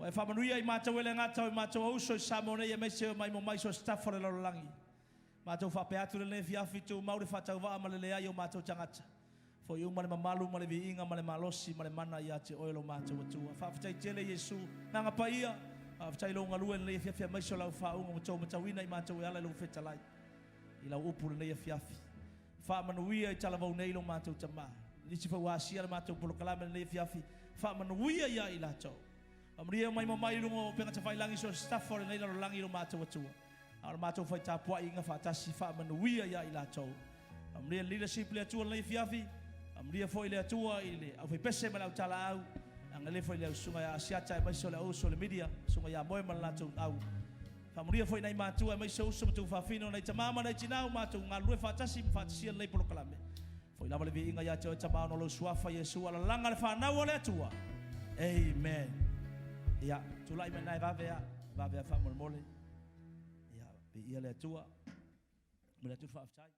S1: Ua e faamanuia i matou e le gata o i matou auso i Samoa nei aemaise o mai mo mai so o se tafa o le lalolagi. Matou faapea atu lenei afiafi, tumau le faatauvaa ma le leai o matou tagata. Foi uma le mamalu ma le viiga ma le malosi ma le mana ia te oe lo matou Atua. Faafetai tele Iesu, Agaga Paia, faafetai lou galue lenei afiafi aemaise o lau faauuga ua tou matauina i matou e ala i lou fetalai i lau upu lenei afiafi. Faamanuia i talavou nei lo matou Tama. Nisi foi ua asia le matou polokalame lenei afiafi, faamanuia ia i latou. Faamanuia mai mo mai i luga o upega tafailagi so o se tafa o lenei lalolagi lo matou Atua. A o le matou fai tapuaiga faatasi, faamanuia ia i latou. Faamanuia le leadership le Atua lenei afiafi, faamanuia foi le Atua i le aufaipese ma le autalaau, agalelei foi i le aususuga ia Asiata aemaise o le auuso o le media, susuga ia Moe ma le latou au. Faamanuia foi nai matua aemaise o uso ma tuafafine o nai tama ma nai tina ua matou galulue faatasi ma faatasia lenei polokalame. Foi lava le viiga ia te oe Tama ona o lou suafa Iesu alalaga le fanau a le Atua. Amen. Ia, tulai mai nai vave a, vave a faamolemole. Ia, viia le Atua. Momoli atu le faafetai.